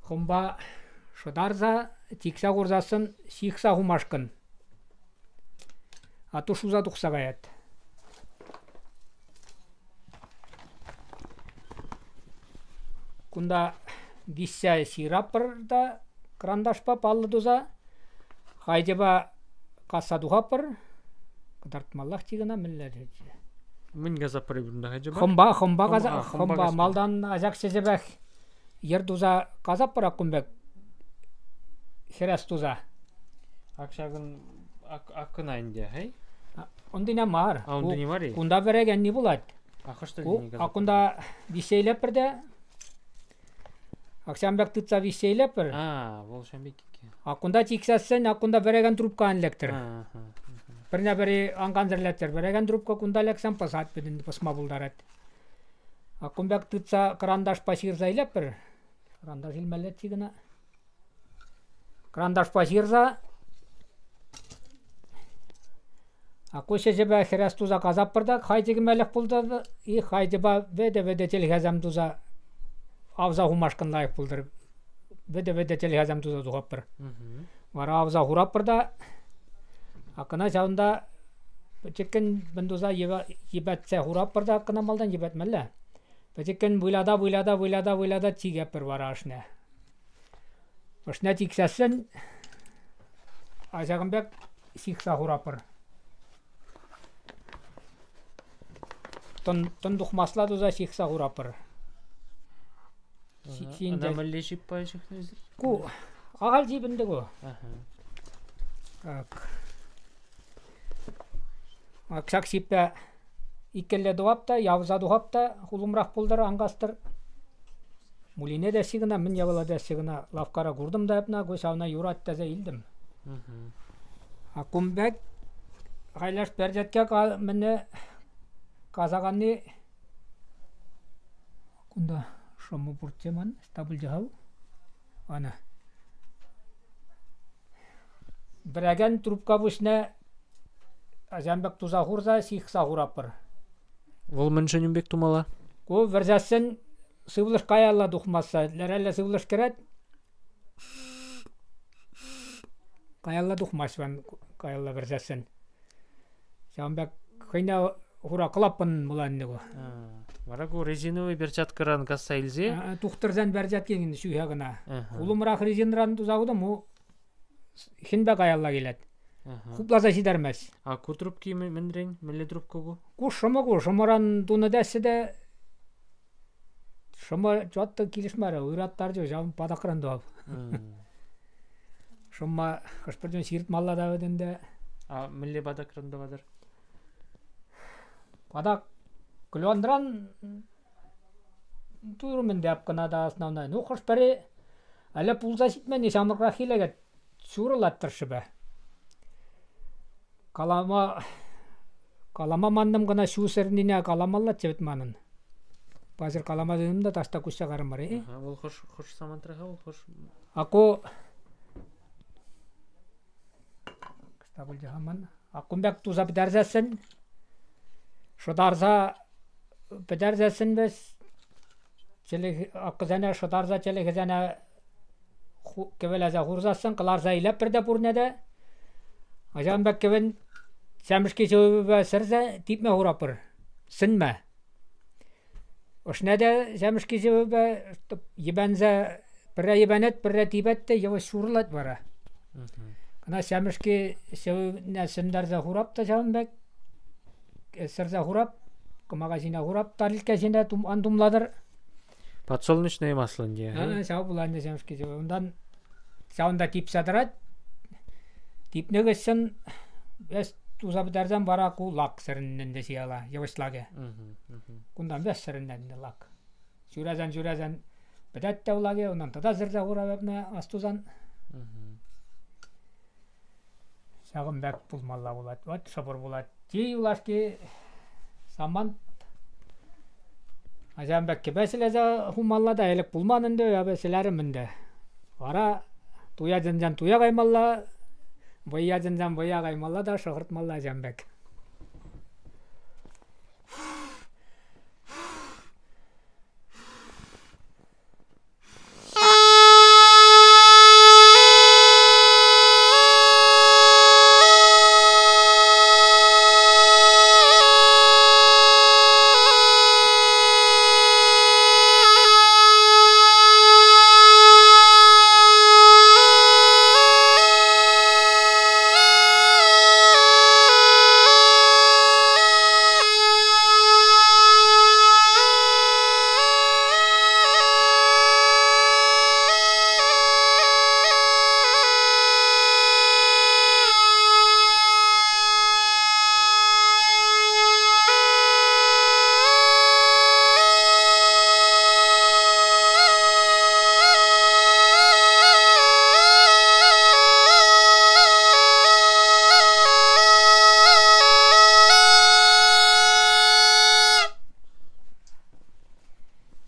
Хӑмпа шӑтарса, тиксе хурсассӑн ҫыхса хумашкӑн. Атту шуса тухса каять. Кунта виҫсе ҫыратпӑр та кӑранташпа паллӑ туса хайчӑпа касса тухатпӑр. Кӑтартмаллах кӑна мӗнле Мӗн касатпӑр эпир унта хайчӑпа? Хӑмпа, хӑмпа каса, хӑмпа. Малтан ачак чечепех йӗр туса касатпӑр ак кун пек хӗрес туса. Ак ҫакӑн ак кӑна ӗнтӗ, хей? Унтине мар. А унтине мар-и? Кунта вӗрекенни пулать. А хӑш тӗлне А кунта виҫсе илетпӗр те Ак ҫавӑн пек тытса виҫсе илетпӗр. А, вӑл ҫавӑн пек иккен. А кунта чиксессӗн, а кунта вӗрекен трубка ан лектӗр. Пӗрне-пӗри ан кансӗрлеттӗр. Вӗрекен трубка кунта лексен пӑсать, пӑсма пултарать. А кун пек тытса кӑранташпа ҫырса илетпӗр. Кӑранташ илмеллеччӗ кӑна. Кӑранташпа ҫырса А ку ҫӗҫӗпе хӗрес туса касатпӑр та хай чикмелӗх пултӑр и хайчӑпа вӗтӗ-вӗтӗ чӗлхесем туса авса хумашкӑн лайӑх пултӑр. Вӗтӗ-вӗтӗ чӗлхесем туса тухатпӑр. Вара авса хуратпӑр та акӑна ҫавӑнта пӗчӗккӗн мӗн туса йӗпетсе хуратпӑр та акӑна малтан йӗпетмелле. Пӗчӗккӗн вылята, вылята, вылята, вылята чикетпӗр вара ӑшне. Ӑшне чиксессӗн ҫакӑн пек ҫыхса хуратпӑр. Тӑн, тӑн тухмасла туса ҫыхса хуратпӑр. Ӑна мӗнле ҫиппа ҫыхнӑ эсир? Ку ахаль ҫип ӗнтӗ ку. Так. Ак ҫак ҫиппе иккӗлле тӑвап та, явса тухап та, хулӑмрах пултӑр, ан кастӑр. Мулине теҫҫӗ кӑна, мӗн япала теҫҫӗ кӑна, лавккара куртӑм та эпна, ку ҫавна юрать тесе илтӗм. А кун пек Хайлаш перчетке мӗне касаканни кунта шӑмӑ пурччӗ ман, ӑҫта пулчӗ-ха вӑл? Ана. Вӗрекен трубка пуҫне ачам пек туса хурса ҫыхса хураппӑр. Вӑл мӗншӗн ун пек тумалла? Ку вӗрсессӗн сывлӑш каялла тухмасса, лерелле сывлӑш кӗрет, каялла тухмасть ван каялла вӗрсессӗн. Ҫавӑн пек хӑйне хура кӑлаппӑн пулать ку. Вара ку резиновый перчаткӑран касса илсе? Тухтӑрсен перчатки ҫӳхе кӑна. Хулӑмрах резинӑран туса хутӑм, у хӗнпе каялла килет. Хупласа ҫитермест. А ку трубки мӗнрен? Мӗнле трубка ку? Ку шӑмӑ ку. Шӑмӑран тунӑ теҫҫӗ те шӑмӑ чӑтта килӗшмерӗ. Ыраттарчӗ ҫав патакран тӑвап. Шӑмма хӑш-пӗр чун ҫыртмалла та вӗт ӗнтӗ. А мӗнле патакран тӑватӑр? Патак кленран турӑм ӗнтӗ кӑна та основной. Ну, хӑш-пӗри әлі пулса ҫитменни ҫамрӑкрах илекет ҫурӑлать тӑршшӗпе. Калама калама маннӑм кӑна ҫу сӗрнине каламаллаччӗ вӗт манӑн. Паҫӑр калама тытӑнтӑм та таҫта куҫса карӑмӑр-и? Вӑл хӑш хӑш самантра-ха вӑл хӑш? А ку Ӑҫта пулчӗ-ха ман? А кун пек туса пӗтерсессӗн шӑтарса пӗтерсессӗн вӗс аккӑсене шӑтарса чӗлхесене кӗвӗлесе хурсассӑн кӑларса илетпӗр те пурне те. Ҫавӑн пек кӗвӗн ҫемӗшки шывӗпе сӗрсе типме хуратпӑр. Сӗнме. Ӑшне те ҫемӗшки шывӗпе йӗпенсе пӗрре йӗпенет, пӗрре типет те йывӑҫ ҫурӑлать вара. Кӑна ҫемӗшки шывне сӗнтерсе хурап та ҫавӑн пек сӗрсе хурап, кӑмака ҫине хурап, тарелка ҫине ан тумлатӑр. Подсолнечное масло ӗнтӗ. Ҫав пулать ӗнтӗ ҫемӗшки шывӗ. Унтан ҫавӑнта типсе тӑрать. Типнӗ хыҫҫӑн вӗс туса пӗтерсен вара ку лак сӗрӗннӗ ӗнтӗ ҫияла, йывӑҫ лакӗ. Кунтан вӗс сӗрӗннӗ ӗнтӗ лак. Ҫӳресен-ҫӳресен пӗтет те лакӗ, унтан тата сӗрсе хуравӗпне астусан. Ҫакӑн пек пулмалла пулать. Вот шӑпӑр пулать. Чи юлашки самант ачам пек кӗпе ҫӗлесе хумалла та ӗлӗк пулман ӗнтӗ, эпӗ ҫӗлерӗм ӗнтӗ. Вара туя чӗнсен туя каймалла, вӑййа чӗнсен вӑййа каймалла та шӑхӑртмалла ачам пек.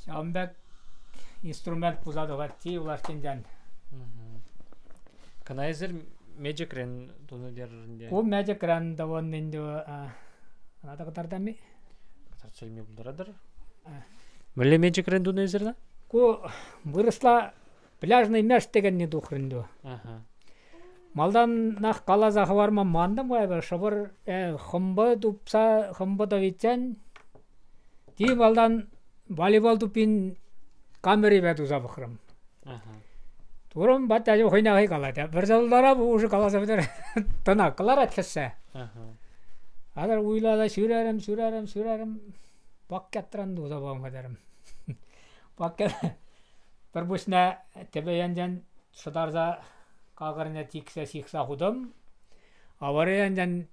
Ҫавӑн пек инструмент пулса тухать юлашкинчен. Кӑна эсир мечӗкрен тунӑ терӗр ӗнтӗ. Ку мечӗкрен тӑвӑн ӗнтӗ. Ӑна та кӑтартам-и? Кӑтартса илме пултаратӑр. Мӗнле мечӗкрен тунӑ эсир ӑна? Ку вырӑсла пляжный мяч текенни тухрӗ ӗнтӗ. Малтанах каласа хӑварма мантӑм эпӗ шӑпӑр хӑмпӑ тупса хӑмпӑ тӑвиччен ти малтан волейбол туппин камерипе туса пӑхрӑм. Турӑм патта хӑйне хӑй калать. Вӗрсе тултарап, уже каласа пӗтер. Тӑна кӑларать хӗссе. Хатӗр уйласа ҫӳрерӗм, ҫӳрерӗм, ҫӳрерӗм. Пакетран туса пама терӗм. Пакет пӗр пуҫне тӗпе енчен шӑтарса какӑрне чиксе ҫыхса хутӑм. Авари енчен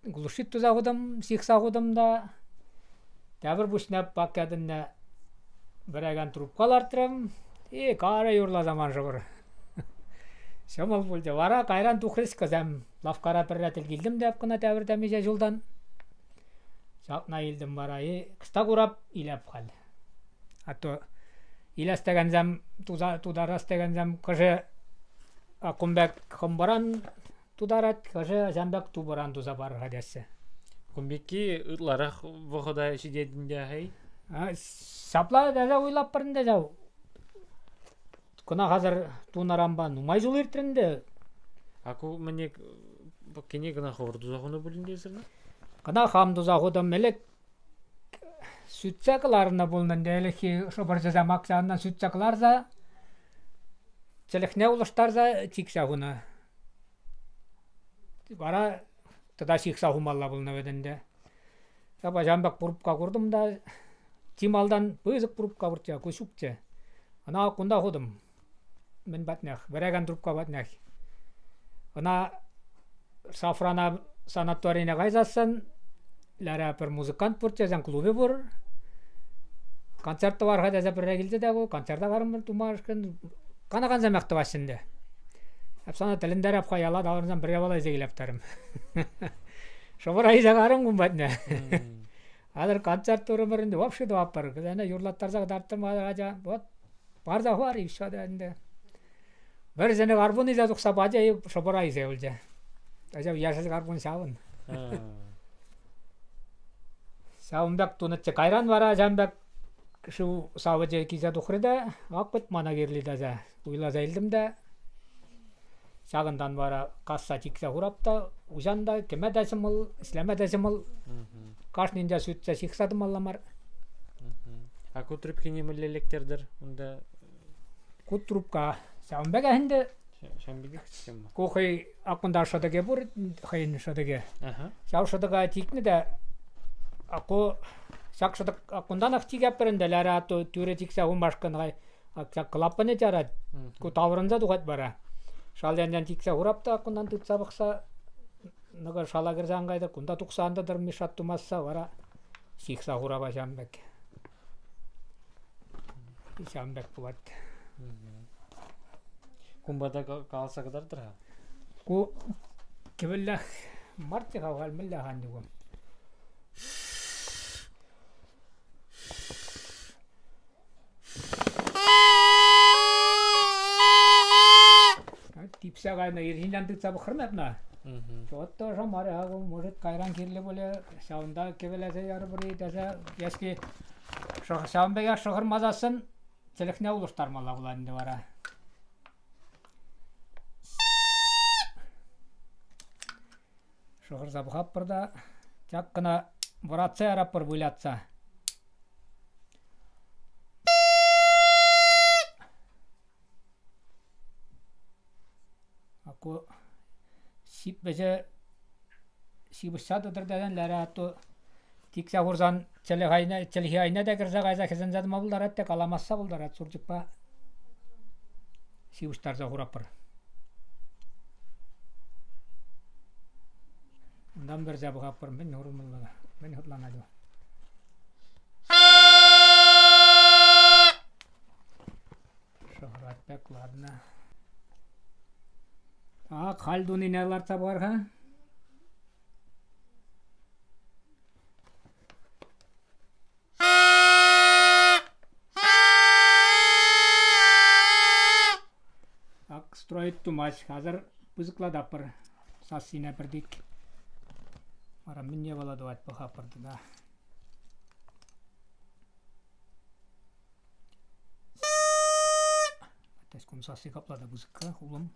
глушит туса хутӑм, ҫыхса хутӑм та тепӗр пуҫне пакетӗнне вӗрекен трубка лартрӑм. И карӗ юрласа ман шӑпӑр. Ҫӑмӑл пулчӗ. Вара кайран тухрӗҫ кӑсем. Лавккара пӗрре тӗл килтӗм те кӑна тепӗр темиҫе ҫултан. Ҫакна илтӗм вара. И кӑста курап, илеп халь. А то илес текенсем, тутарас текенсем кӑшӗ кун пек хӑмпӑран тутарать, хӑшӗ ҫам пек тупӑран туса пар-ха теҫҫӗ. Кун пекки ытларах вӑхӑта ҫитет ӗнтӗ, хӑй? Ҫапла тесе уйлаппӑр ӗнтӗ ҫав. Кӑна хазар тунаранпа нумай ҫул иртрӗ ӗнтӗ. А ку мӗне кӗне кӑна хӑвӑр туса хунӑ пулин тесӗр? Кӑна хам туса хутӑм. Ӗлӗк сӳтсе кӑларнӑ пулнӑ ӗнтӗ. Ӗлӗкхи шӑпӑрҫӑсем акса сӳтсе кӑларса чӗлӗхне улӑштарса чиксе хунӑ. Вара тата ҫыхса хумалла пулнӑ вӗт ӗнтӗ. Ҫапа ҫавӑн пек пурупка куртӑм та чи малтан пысӑк пурупка пурччӗ, ку ҫукчӗ. Ӑна кунта хутӑм. Мӗн патнех, вӗрекен трубка патнех. Ӑна Сафрана санаторине кайсассӑн лара пӗр музыкант пурччӗ, сан клубӗ пур. Концерт тӑвар-ха тесе пӗрре килчӗ те ку, концерта карӑмӑр тумашкӑн канакансемех тӑваҫҫӗ ӗнтӗ. Эп сана тӗлӗнтереп-ха, яла таврӑнсан пӗр япала илсе килеп терӗм. Шӑпӑра илсе карӑм кун патне. Хатӗр концерт турӑмӑр ӗнтӗ, вообще тӑватпӑр. Вӗсене юрлаттарса кӑтартрӑм ача. Вот парса хӑвар и все ӗнтӗ. Вӗрсене карпун илсе тухса пачӗ, шӑпӑра илсе юлчӗ. Ача яшӗ карпун ҫавӑн. Ҫавӑн пек тунӑччӗ. Кайран вара ҫавӑн пек шыв савӑчӗ килсе тухрӗ те, ак вӑт мана кирли тесе уйласа илтӗм те ҫакӑнтан вара касса чиксе хурап та уҫан та кӗме те ҫӑмӑл, ӗҫлеме те ҫӑмӑл. Кашнинче сӳтсе ҫыхса тӑмалла мар. А ку трубкине мӗнле лектертӗр унта? Ку трубка ҫавӑн пекех ӗнтӗ. Ҫавӑн пекех система. Ку хӑй аккунта шӑтӑкӗ пур, хӑйӗн шӑтӑкӗ. Ҫав шӑтӑка чикнӗ те ку ҫак шӑтӑк аккунтанах чикетпӗр ӗнтӗ, лара тӳрӗ чиксе хумашкӑн хай ҫак клапанӗ чарать. Ку таврӑнса тухать вара. Шал енчен чиксе хурап та кунтан тытса пӑхса нӑкӑ шала кӗрсе ан кайтӑр, кунта тухса ан тӑтӑр мешать тумасса вара ҫыхса хурапа ҫавӑн пек. Ҫавӑн пек пулать. Кунпа та каласа кӑтартӑр-ха. Ку кӗвӗллех марччӗ-ха халь мӗнле-ха ӗнтӗ ку? Типсе кайнӑ ирхинчен тытса пӑхрӑм эпна. Вот тоже мар, может, кайран кирлӗ пулӗ, ҫавӑнта кӗвӗлесе ярӑпӑр-и тесе, если ҫавӑн пекех шӑхӑрмасассӑн чӗлӗхне улӑштармалла пулать ӗнтӗ вара. Шӑхӑрса пӑхатпӑр та ҫак кӑна вӑратса яратпӑр вылятса. Ку ҫип вӗҫӗ ҫыпӑҫса тӑтӑр тесен лара атту тиксе хурсан чӗлхе айне те кӗрсе кайса хӗсӗнсе тӑма пултарать те каламасса пултарать сурчӑкпа ҫыпӑҫтарса хуратпӑр. Унтан вӗрсе пӑхатпӑр, мӗн хурмалла, мӗн хӑтланать вӑл. Шӑхӑрать пек, ладно. Ак, халь тунине лартса пар-ха. Ак строить тумасть. Хазар пысӑклатаппӑр. Сассине пӗртик. Вара мӗнне вала тӑвать пӑхаппӑр тата. Опять кун сасси капла та пысӑкка хулӑм.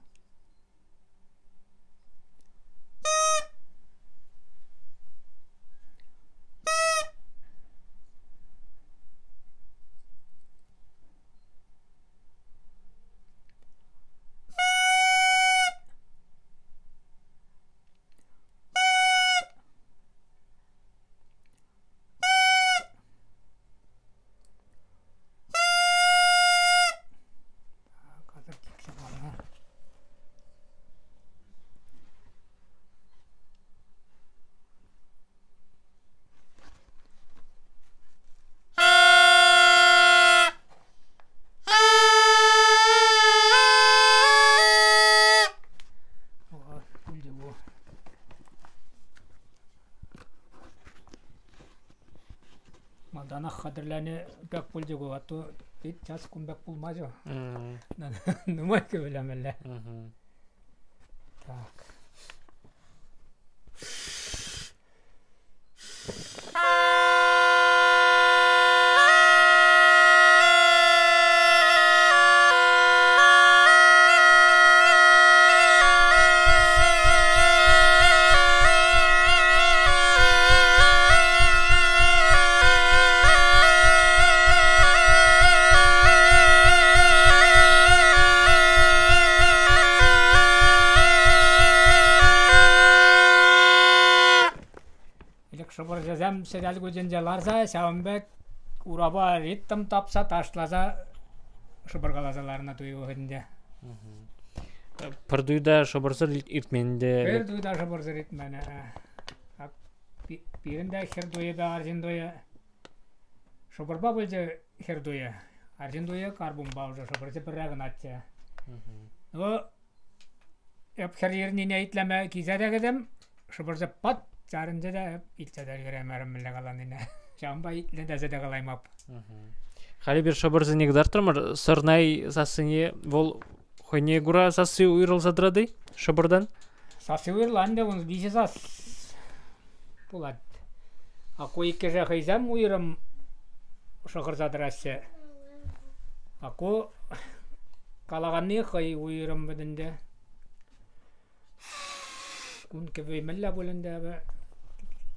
Малтанах хатӗрленӗ пек пулчӗ ку, а то пит час кун пек пулмасть. Нумай кӗвӗлемелле. Так. Ӗлӗк шӑпӑрҫӑсем сӗтел кутӗнче ларса ҫавӑн пек урапа ритм тапса ташласа шӑпӑркаласа ларнӑ туй вӑхӑтӗнче. Пӗр туй та шӑпӑрсӑр иртмен те. Пӗр туй та шӑпӑрсӑр иртмен. Пирӗн те хӗр туйӗпе арҫын туйӗ шӑпӑрпа пулчӗ хӗр туйӗ. Арҫын туйӗ карбунпа уже шӑпӑрчӗ пӗрре кӑначчӗ. Ну, эп хӗр ернине итлеме килсе те кӗтӗм, шӑпӑрчӗ пат чарӑнчӗ те эп илтсе те ӗлкӗреймерӗм мӗнле каланине. Ҫавӑнпа итлетесе те калаймап. Халӗ эпир шӑпӑрсене кӑтартрӑмӑр. Сӑрнай сассине вӑл хӑйне кура сасси уйрӑлса тӑрать-и шӑпӑртан? Сасси уйрӑлан та ун виҫӗ сас пулать. А ку иккӗшӗ хӑйсем уйрӑм шӑхӑрса тӑраҫҫӗ. А ку калаканни хӑй уйрӑм вӗт ӗнтӗ. Кун кӗвви мӗнле пуль ӗнтӗ эпӗ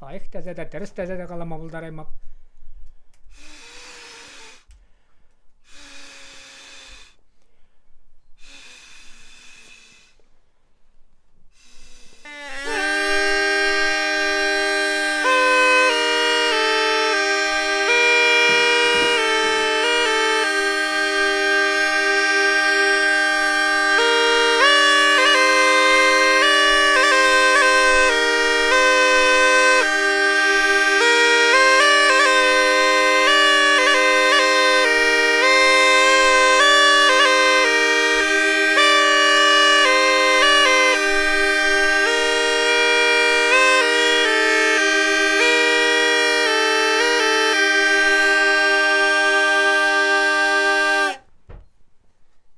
лайӑх тесе те, тӗрӗс тесе те калама пултараймап.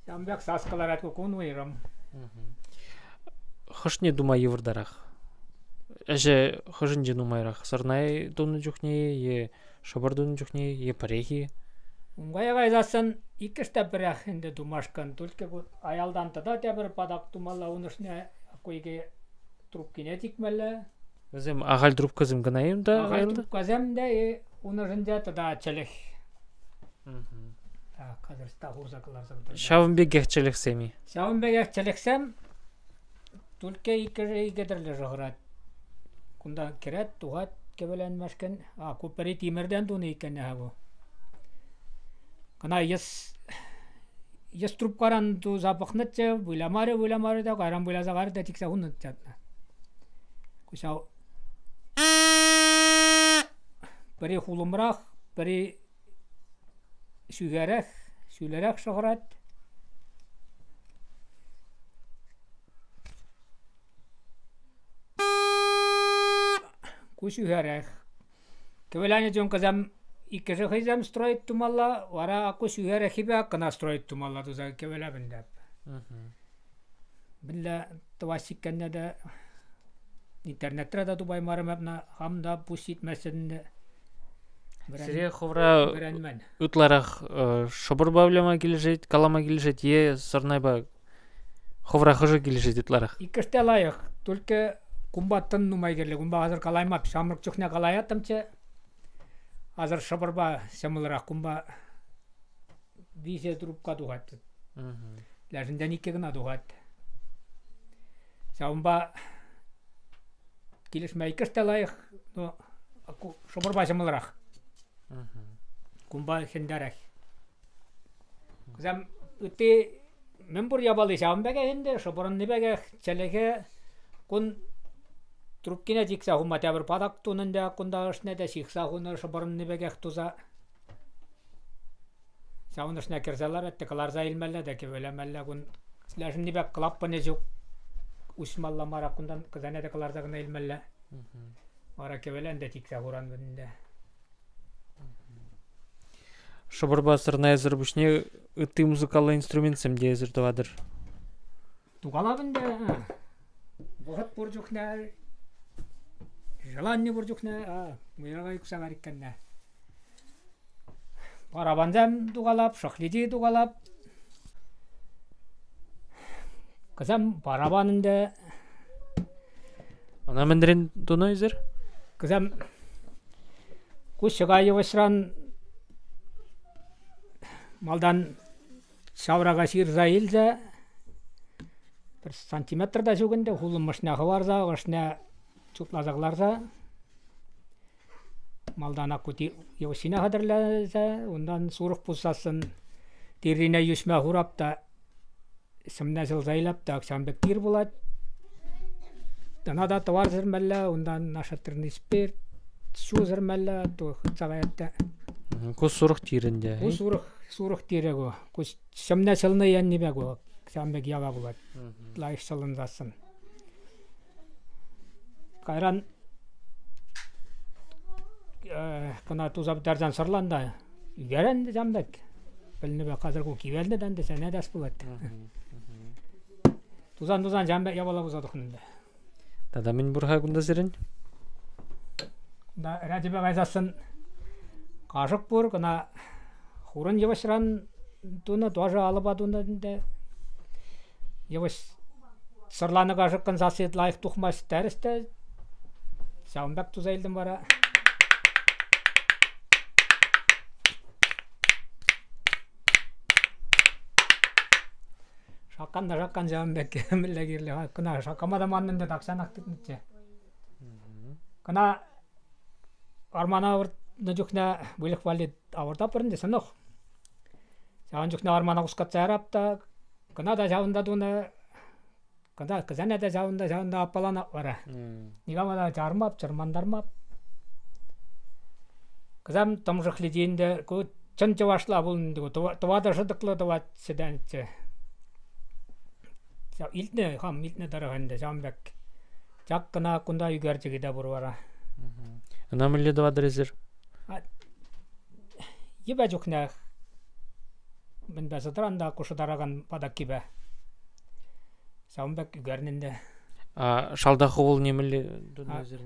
Ҫавӑн пек сас кӑларать ку кун уйрӑм. Хӑшне тума йывӑртарах? Ӗҫӗ хӑшӗнче нумайрах? Сӑрнай тунӑ чухне е шӑпӑр тунӑ чухне е пӗрех-и? Ункая кайсассӑн иккӗш те пӗрех ӗнтӗ тумашкӑн. Только аялтан тата тепӗр патак тумалла ун ӑшне ку икӗ трубкине чикмелле. Вӗсем ахаль трубкӑсем кӑна-им та? Ахаль трубкӑсем те ун ӑшӗнче тата чӗлӗх. Так, хатӗр хурса кӑларса Ҫавӑн пекех чӗлӗхсем-и? Ҫавӑн пекех чӗлӗхсем только иккӗшӗ икӗ тӗрлӗ шӑхӑрать. Кунта кӗрет, тухать кӗвӗленмешкӗн. А, ку пӗри тимӗртен тунӑ иккен-ха ку. Кӑна йӗс йӗс трубкаран туса пӑхнӑччӗ, вылямарӗ, вылямарӗ те, кайран выляса карӗ те тиксе хунӑччӗ. Ку ҫав пӗри хулӑмрах, пӗри ҫӳхерех, ҫӳлерех шӑхӑрать. Ку ҫӳхерех. Кӗвӗлянӗ чункӑсем иккӗшӗ хӑйсем строить тумалла, вара ку ҫӳхереххипе кӑна строить тумалла туса кӗвӗлепӗн теп. Мӗнле тӑвас иккенне те интернетре та тупаймарӑм эпна, хам та пуҫ ҫитмест ӗнтӗ. Сире хӑвра ытларах шӑпӑрпа выляма килӗшет, калама килӗшет е сӑрнайпа хӑвра хӑшӗ килӗшет ытларах? Иккӗш те лайӑх, только кумпа тӑн нумай кирлӗ. Кунпа хасӑр калаймап. Ҫамрӑк чухне калаяттӑмччӗ. Хасӑр шӑпӑрпа ҫӑмӑлрах. Кунпа виҫӗ трубка тухать. Лешӗнчен иккӗ кӑна тухать. Ҫавӑнпа килӗшме иккӗш те лайӑх, но шӑпӑрпа ҫӑмӑлрах. Кунпа хӗнтерех. Вӗсем ытти мӗн пур япали ҫавӑн пекех ӗнтӗ, шӑпӑрӑнни пекех чӗлхе кун трубкине чиксе хума тепӗр патак тунӑ ӗнтӗ кунта ӑшне те ҫыхса хунӑ шӑпӑрӑнни пекех туса. Ҫавӑн ӑшне кӗрсе ларать те кӑларса илмелле те кӗвӗлемелле кун лешӗнни пек клапанӗ ҫук уҫмалла мар кунтан кӑсене те кӑларса кӑна илмелле. Вара кӗвӗлен те чиксе хуран ӗнтӗ. Шӑпӑрпа сӑрнайсӑр пуҫне ытти музыкаллӑ инструментсем те эсир тӑватӑр. Тукалап ӗнтӗ. Вӑхӑт пур чухне, желани пур чухне мӑйрага ӳксе лариккенне. Барабансем тукалап, шӑхличи тукалап. Кӑсем барабан ӗнтӗ. Ӑна мӗнрен тунӑ эсир? Кӑсем ку ҫӑка йывӑҫран малтан ҫаврака ҫырса илсе пӗр сантиметр та ҫук ӗнтӗ, хулӑмӑшне хӑварса, ӑшне чутласа кӑларса малтан ку йывӑҫҫине хатӗрлесе, унтан сурӑх пуссассӑн тиррине йӳҫме хурап та сӗмне ҫӑлса илеп те ҫавӑн пек тир пулать. Ӑна та тӑвар сӗрмелле, унтан нашатырный спирт, ҫу сӗрмелле, хытса каять те. Ку сурӑх тир ӗнтӗ. Ку сурӑх тирӗ ку. Ку ҫӑмне ҫӑлнӑ еннипе ку. Ҫавӑн пек яла пулать. Лайӑх ҫӑлӑнсассӑн. Кайран кӑна туса пӗтерсен сӑрлан та ӳкерен те ҫавӑн пек. Пӗлнӗ пек хатӗр ку кивелнӗ те ӗнтӗ сӗнетес пулать. Тусан-тусан ҫавӑн пек япала пулса тухнӑ ӗнтӗ. Тата мӗн пур-ха кунта сирӗн? Кунта рячӗпе кайсассӑн кашӑк пур, кӑна хурӑн йывӑҫран тунӑ, тоже алӑпа тунӑ ӗнтӗ. Йывӑҫ сӑрланӑ кашӑкӑн сасси лайӑх тухмасть терӗҫ те ҫавӑн пек туса илтӗм вара. Шаккан та шаккан ҫавӑн пек мӗнле кирлӗ. Кӑна шаккама та маннӑ ӗнтӗ тахҫанах тытнӑччӗ. Кӑна армана авӑртнӑ чухне выльӑх валли авӑртатпӑр ӗнтӗ сӑнӑх. Ҫавӑн чухне армана хускатса ярап та кӑна та ҫавӑнта тунӑ, кӑна кӗсене те ҫавӑнта ҫавӑнта аппаланап вара. Никама та чармап, чӑрмантармап. Кӑсам тӑмшӑхли ӗнтӗ ку чӑн чӑвашла пулнӑ ӗнтӗ ку тӑватӑ шӑтӑклӑ тӑватчӗ тенӗччӗ. Илтнӗ, хам илтнӗ тӑрӑх ӗнтӗ ҫавӑн пек. Ҫак кӑна кунта ӳкерчӗкӗ те пур вара. Ӑна мӗнле тӑватӑр эсир? Йӗпе чухнех мӗнпе сӑтӑран та ку шӑтаракан патаккипе. Ҫавӑн пек ӳкернӗ ӗнтӗ. А шалта хӑвӑлне мӗнле тунӑ эсир?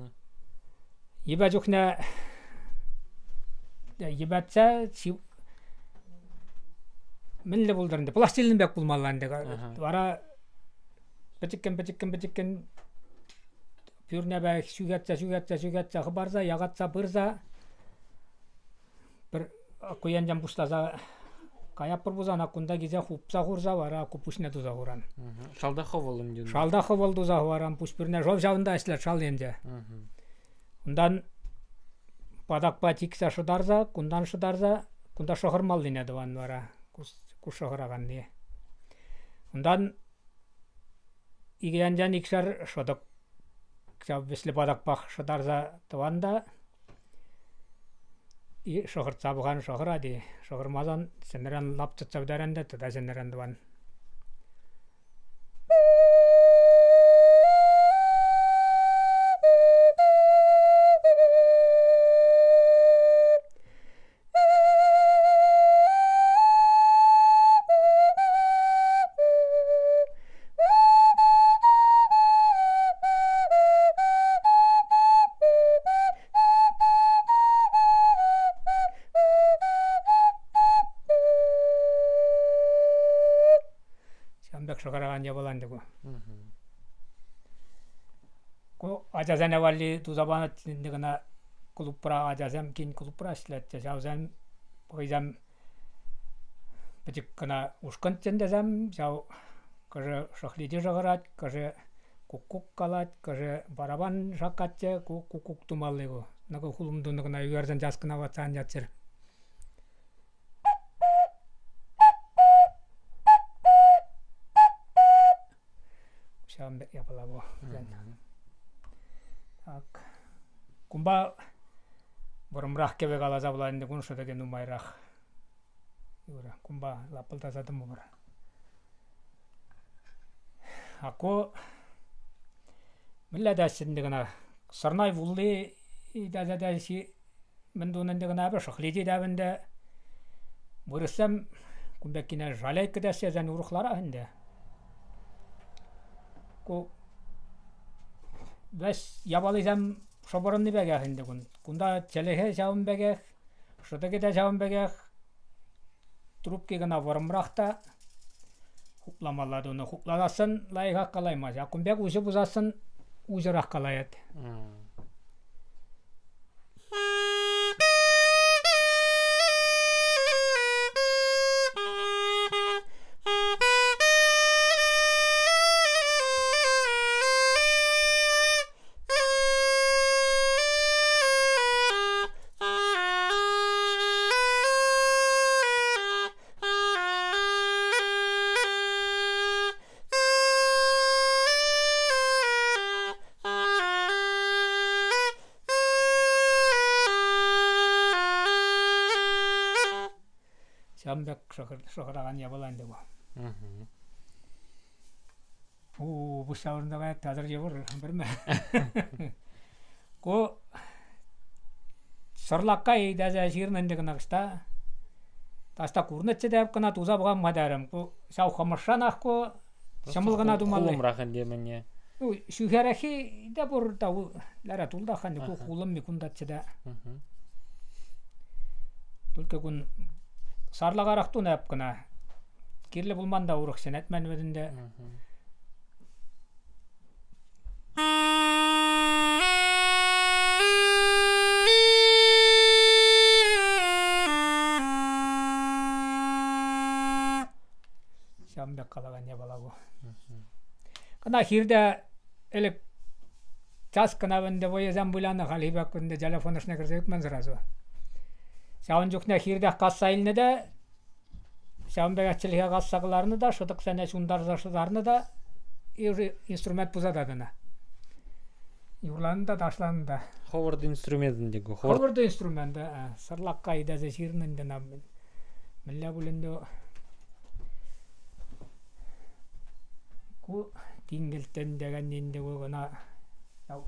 Йӗпе чухне йӗпетсе мӗнле пултӑр ӗнтӗ, пластилин пек пулмалла ӗнтӗ. Вара пӗчӗккӗн-пӗчӗккӗн-пӗчӗккӗн пӳрнепе ҫӳхетсе-ҫӳхетсе-ҫӳхетсе хӑпарса, якатса пырса пӗр ку енчен пуҫласа каятпӑр пулсан кунта килсе хупса хурса вара ку пуҫне туса хуран. Шалта хӑвӑл ӗнтӗ. Шалта хӑвӑл туса хӑваран, пуҫ пӳрне шов ҫавӑнта ӗҫлет шал енче. Унтан патакпа чиксе шӑтарса, кунтан шӑтарса, кунта шӑхӑрмаллине тӑван вара, ку шӑхӑраканни. Унтан икӗ енчен икшер шӑтӑк ҫав вӗҫлӗ патакпах шӑтарса тӑван та шӑхӑртса пӑхан шӑхӑрать-и, шӑхӑрмасан сӗнӗрен лапчӑтса пӗтерен те тата сӗнӗрен тӑван. Ҫавӑн пек шӑхӑракан япала ӗнтӗ ку. Ку ачасене валли туса панӑ ӗнтӗ кӑна клубра ачасем кин клубра ӗҫлетчӗ. Ҫавсем хӑйсем пӗчӗк кӑна ушкӑнччӗ ӗнтӗсем. Ҫав кӑшӗ шӑхличӗ шӑхӑрать, кӑшӗ куккук калать, кӑшӗ барабан шаккатчӗ. Ку куккук тумалли ку. Нӑкӑ хулӑм тунӑ кӑна ӳкерсен час кӑна ватса ан яччӑр. Ҫавӑн пек япала ку. Так. Кунпа вӑрӑмрах кӗвӗ каласа пулать ӗнтӗ кун шӑтӑкӗ нумайрах. Юрӗ, кунпа лапӑлтаса тӑмӑпӑр. А ку мӗнле теҫҫӗ ӗнтӗ кӑна сӑрнай вулли тесе теҫҫӗ мӗн тунӑ ӗнтӗ кӑна эпӗ шӑхличӗ те ӗнтӗ. Вырӑссем кун пеккине жалейка теҫҫӗ тесен урӑхларах ӗнтӗ. Ку вӗҫ япалисем шӑпӑрӑнни пекех ӗнтӗ кун. Кунта чӗлхе ҫавӑн пекех, шӑтӑкӗ те ҫавӑн пекех, трубки кӑна вӑрӑмрах та хупламалла тунӑ. Хупласассӑн лайӑхах калаймасть. А кун пек уҫӑ пусассӑн уҫӑрах калаять. Ҫавӑн пек шӑхӑракан япала ӗнтӗ ку. Фу, пуҫ ҫаврӑнса каять, татӑр йывӑр пӗрме. Ку сӑрлакка ыйтаса ҫырнӑ ӗнтӗ кӑна ӑҫта. Таҫта курнӑччӗ те кӑна туса пӑхам-ха терӗм. Ку ҫав хӑмӑшранах ку ҫӑмӑл кӑна тумалли. Хулӑмрах ӗнтӗ мӗне. Ну, ҫӳхереххи те пур та, лара тултах ӗнтӗ, ку хулӑмми кунтаччӗ те. Только кун сарлакарах тунӑ эп кӑна. Кирлӗ пулман та урӑх ҫӗнетмен вӗт ӗнтӗ. Ҫавӑн пек калакан япала ку. Кӑна хирте ӗлӗк час кӑна ӗнтӗ вӑйӑсем вылянӑ, хальхи пек ӗнтӗ телефон ӑшне кӗрсе ӳкмен сразу. Ҫавӑн чухне хиртех касса илнӗ те ҫавӑн пекех чӗлхе касса кӑларнӑ та, шӑтӑксене ҫунтарса шӑтарнӑ та и уже инструмент пулса татӑнӑ. Юрланӑ та, ташланӑ та. Хӑвӑрт инструмент ӗнтӗ ку. Хӑвӑрт инструмент, сӑрлакка тесе ҫырнӑ ӗнтӗ ӑна. Мӗнле пуль ӗнтӗ ку тинкӗлттен текенни ӗнтӗ ку кӑна ҫав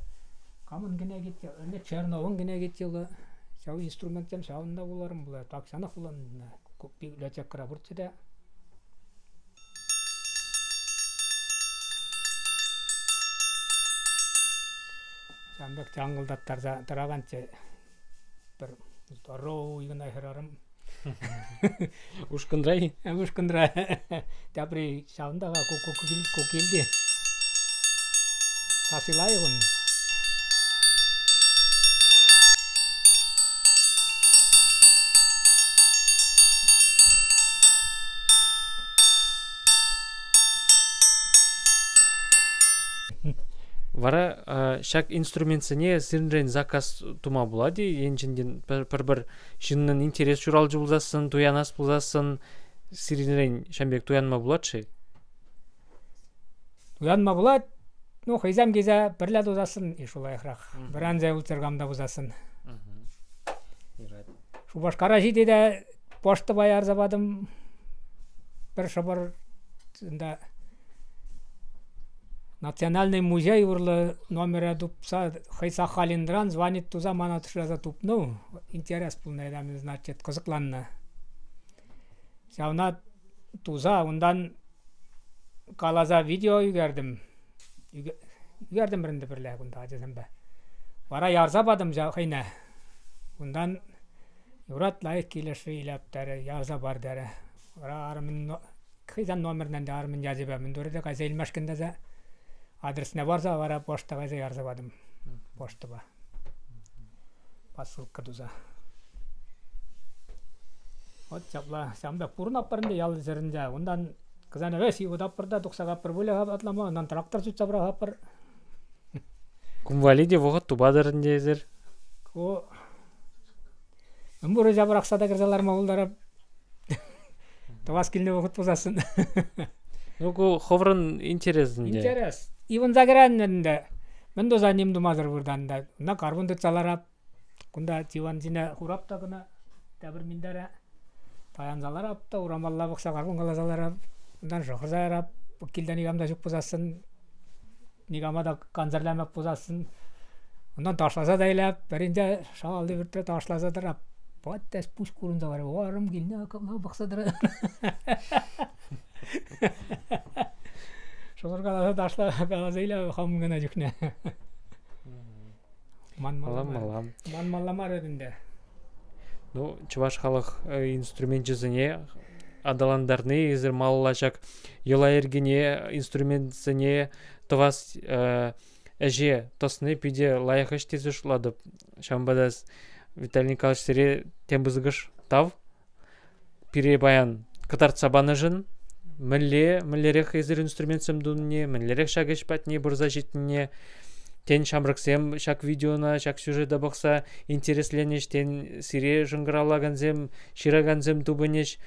камӑн кӗнекиччӗ, ӗнтӗ Черновӑн кӗнекиччӗ ҫав инструментсем ҫавӑнта вуларӑм пулать, тахҫанах вуланӑ. Библиотекӑра пурччӗ те. Ҫавӑн пек чанкӑлтаттарса тӑраканччӗ пӗр здоровый кӑна хӗрарӑм. Ушкӑнра-и? Ушкӑнра. Тепри ҫавӑнта-ха ку килти. Сасси лайӑх ун. Вара ҫак инструментсене сирӗнрен заказ тума пулать-и? Енчен пӗр-пӗр ҫыннӑн интерес ҫуралчӗ пулсассӑн, туянас пулсассӑн сирӗнрен ҫавӑн пек туянма пулать-ши? Туянма пулать. Ну, хӑйсем килсе пӗрле тусассӑн ишӗ лайӑхрах. Вӗренсе ултсӑр кам та пусассӑн. Шупашкара ҫити те почтӑпа ярса патӑм. Пӗр шӑпӑр унта Национальный музей урлӑ номере тупса хӑй Сахалинран звонить туса мана шыраса тупнӑ. Интерес пулнӑ этем, значит, кӑсӑкланнӑ. Ҫавна туса унтан каласа видео ӳкертӗм. Ӳкертӗмӗр ӗнтӗ пӗрле кунта ачасемпе. Вара ярса патӑм ҫав хӑйне. Унтан юрать лайӑх килӗшрӗ илеп терӗ, ярса пар терӗ. Вара арӑмӗн хӑйсен номерне ӗнтӗ арӑмӗн ячӗпе мӗн турӗ те кайса илмешкӗн тесе адресне парса вара почта кайса ярса патӑм. Почтӑпа. Посылка туса. Вот ҫапла ҫавӑн пек пурӑнатпӑр ӗнтӗ ял ҫӗрӗнче. Унтан кӑсанӗ вӗҫ ывӑтатпӑр та тухса каппӑр выльӑх апатлама, унтан трактор сутса пӑрахатпӑр. Кун валли те вӑхӑт тупатӑр ӗнтӗ эсир. Ку мӗн пур ӗҫе пӑрахса та кӗрсе ларма пултарап. Тӑвас килнӗ вӑхӑт пулсассӑн. Ну, ку хӑвӑрӑн интерес ӗнтӗ. Интерес. Ивӑнса кӗрен ӗнтӗ. Мӗн туса ним тумасӑр выртан та. Ӑна карбун тытса ларап. Кунта диван ҫине хурап та кӑна тепӗр минтере. Таянса ларап та урамалла пӑхса карбун каласа ларап. Унтан шӑхӑрса ярап. Килте никам та ҫук пулсассӑн, никама та кансӗрлемеп пулсассӑн. Унтан ташласа та илеп. Пӗринче шалти пӳртре ташласа тӑрап. Паттас пуҫ курӑнса вара арӑм килнӗ, капла пӑхса тӑрать. Шӑхӑркаласа ташла каласа иле хам кӑна чухне. Манмалла мар. Манмалла мар ӗнтӗ. Ну, чӑваш халӑх инструменчӗсене аталантарни эсир малалла ҫак йӑла-йӗркене, инструментсене тӑвас ӗҫе тӑсни питӗ лайӑх ӗҫ тесе шутлатӑп. Ҫавӑнпа та Виталий Николаевич сире тем пысӑкӑш тав. Пире паян кӑтартса панӑшӑн мӗнле, мӗнлерех эсир инструментсем тунине, мӗнлерех ҫак ӗҫ патне пырса ҫитнине, тен, ҫамрӑксем ҫак видеона, ҫак сюжета пӑхса интересленӗҫ, тен, сире шӑнкӑравлакансем, ҫыракансем тупӑнӗҫ.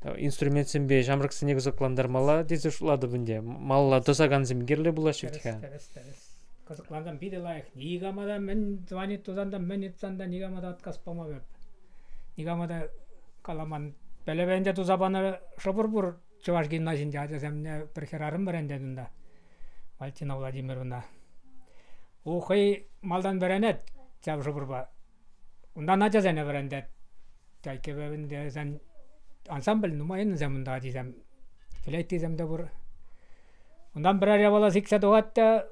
Инструментсемпе ҫамрӑксене кӑсӑклантармалла тесе шутлатӑп ӗнтӗ. Малалла тӑсакансем кирлӗ пулаҫҫӗ вӗт-ха. Тӗрӗс, тӗрӗс. Кӑсӑклансан питӗ лайӑх. Никама та мӗн звонить тусан та, мӗн ыйтсан та никама та отказ паман эп. Никама та каламан. Пӗлӗве ӗнтӗ туса панӑ шӑпӑр пур чӑваш гимназинче ачасемне пӗр хӗрарӑм вӗрентет унта. Валентина Владимировна. У хӑй малтан вӗренет ҫав шӑпӑрпа. Унтан ачасене вӗрентет. Тайккипе ансамбль нумай ӗнсем унта ачисем. Флейтисем те пур. Унтан пӗрер япала сиксе тухать те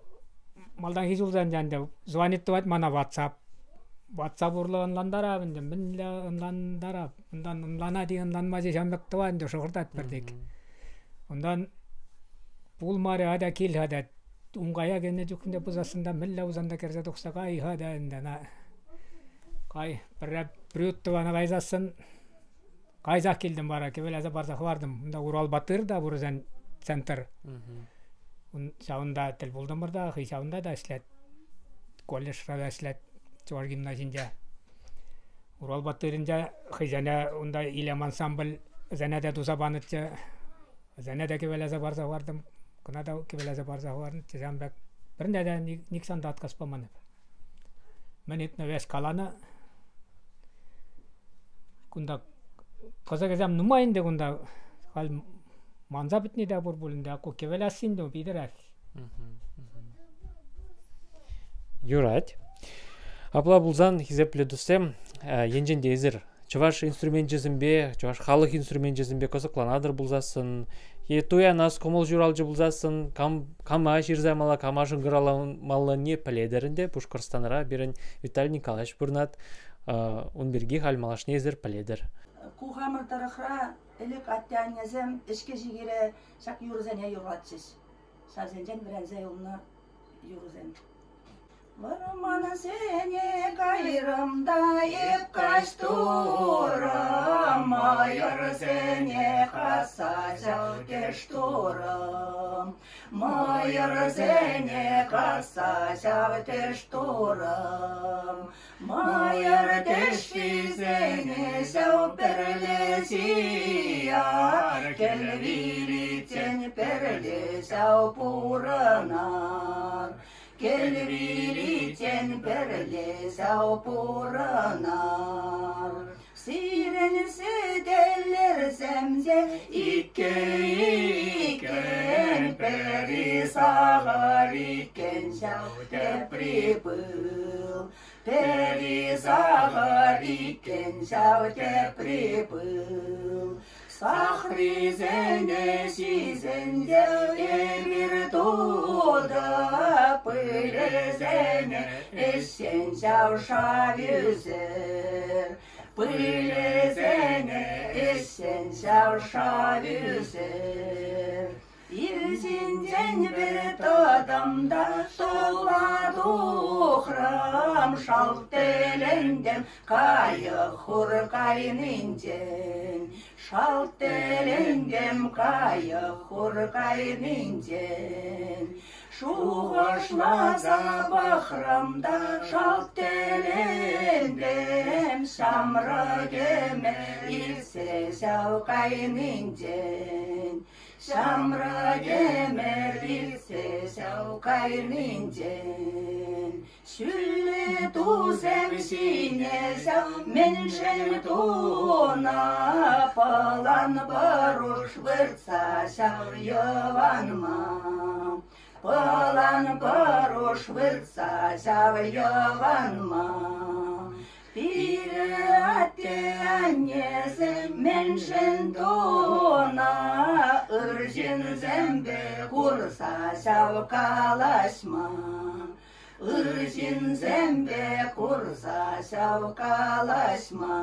малтанхи ҫулсенче ӗнтӗ звонить тӑвать мана WhatsApp. WhatsApp урлӑ ӑнлантарап ӗнтӗ. Мӗнле ӑнлантарап? Унтан ӑнланать-и, ӑнланмасть-и ҫамрӑк тӑван ӗнтӗ шӑхӑртать пӗртек. Унтан пулмарӗ, атя кил-ха тет. Ункая кӗнӗ чухне пусассӑн та мӗнле пулсан та кӗрсе тухса кай-ха та ӗнтӗ ӑна. Кай, пӗрре приют тӑвана кайсассӑн кайсах килтӗм вара, кӗвӗлесе парса хӑвартӑм. Унта Урал-Батыр та пур центр. Ҫавӑнта тӗл пултӑмӑр та, хӑй ҫавӑнта та ӗҫлет. Колледжра та ӗҫлет, чӑваш гимназинче. Урал-Батырӗнче хӑйсене унта Илем ансамбль вӗсене те туса панӑччӗ. Вӗсене те кӗвӗлесе парса хӑвартӑм. Кӑна та кӗвӗлесе парса хӑварнӑччӗ. Ҫавӑн пек пӗрне те нихҫан та отказ паман эп. Мӗн ыйтнӑ вес каланӑ. Кунта кӑсӑкӗсем нумай ӗнтӗ кунта. Халь манса пӗтни те пур пуль ӗнтӗ. Ку кӗвӗлесси ӗнтӗ питӗрех. Юрать. Апла пулсан, хисеплӗ туссем, енчен те эсир чӑваш инструменчӗсемпе, чӑваш халӑх инструменчӗсемпе кӑсӑкланатӑр пулсассӑн, е туянас кӑмӑл ҫуралчӗ пулсассӑн, кам, кама ҫырса ямалла, кама шӑнкӑравламаллине пӗлетӗр ӗнтӗ. Пушкӑртстанра пирӗн Виталий Николаевич пурӑнать. Ун пирки халь малашне эсир пӗлетӗр. Ку хамӑр тӑрӑхра ӗлӗк атте-аннесем ӗҫкӗ-ҫикӗре ҫак юрӑсене юрлатчӗҫ. Ҫавсенчен вӗренсе юлнӑ юрӑсем. Вӑрмансене кайрӑм та эп каҫ турӑм, мӑйӑрсене касса ҫав турӑм. Мӑйӑрсене касса ҫав турӑм. Мӑйӑр тӗшшисене ҫав пӗрле ҫияр, кӗл виличчен пӗрле ҫав пурӑнар. Кӗл виличчен пӗрле ҫав пурӑнар. Сирӗн сӗтеллӗрсем те иккӗ-иккӗн, пӗри сахӑр иккен ҫав, тепри пыл. Пӗри сахӑр иккен ҫав, тепри пыл. Сахрисене ҫисен те эпир тутӑ, пылӗсене ӗҫсен ҫав шав ӳсер. Пылӗсене ӗҫсен ҫав шав ӳсер. Ирсинчен пӗр тӑтӑм та тула тухрӑм, шалт тӗлӗнтӗм кайӑк хур кайнинчен. Шалт тӗлӗнтӗм кайӑк хур кайнинчен. Шухӑшласа пӑхрӑм та шалт тӗлӗнтӗм, ҫамрӑк ӗмӗр иртсе ҫав кайнинчен. Ҫамрӑк ӗмӗр иртсе ҫав кайнинчен. Ҫӳллӗ тусем ҫине ҫав мӗншӗн тунӑ пӑлан пӑруш выртса ҫав йӑванма. Пӑлан пӑруш выртса ҫав йӑванма. Пире атте-аннесем мӗншӗн тунӑ? Ыр ҫынсемпе курса ҫав калаҫма. Ыр ҫынсемпе курса ҫав калаҫма.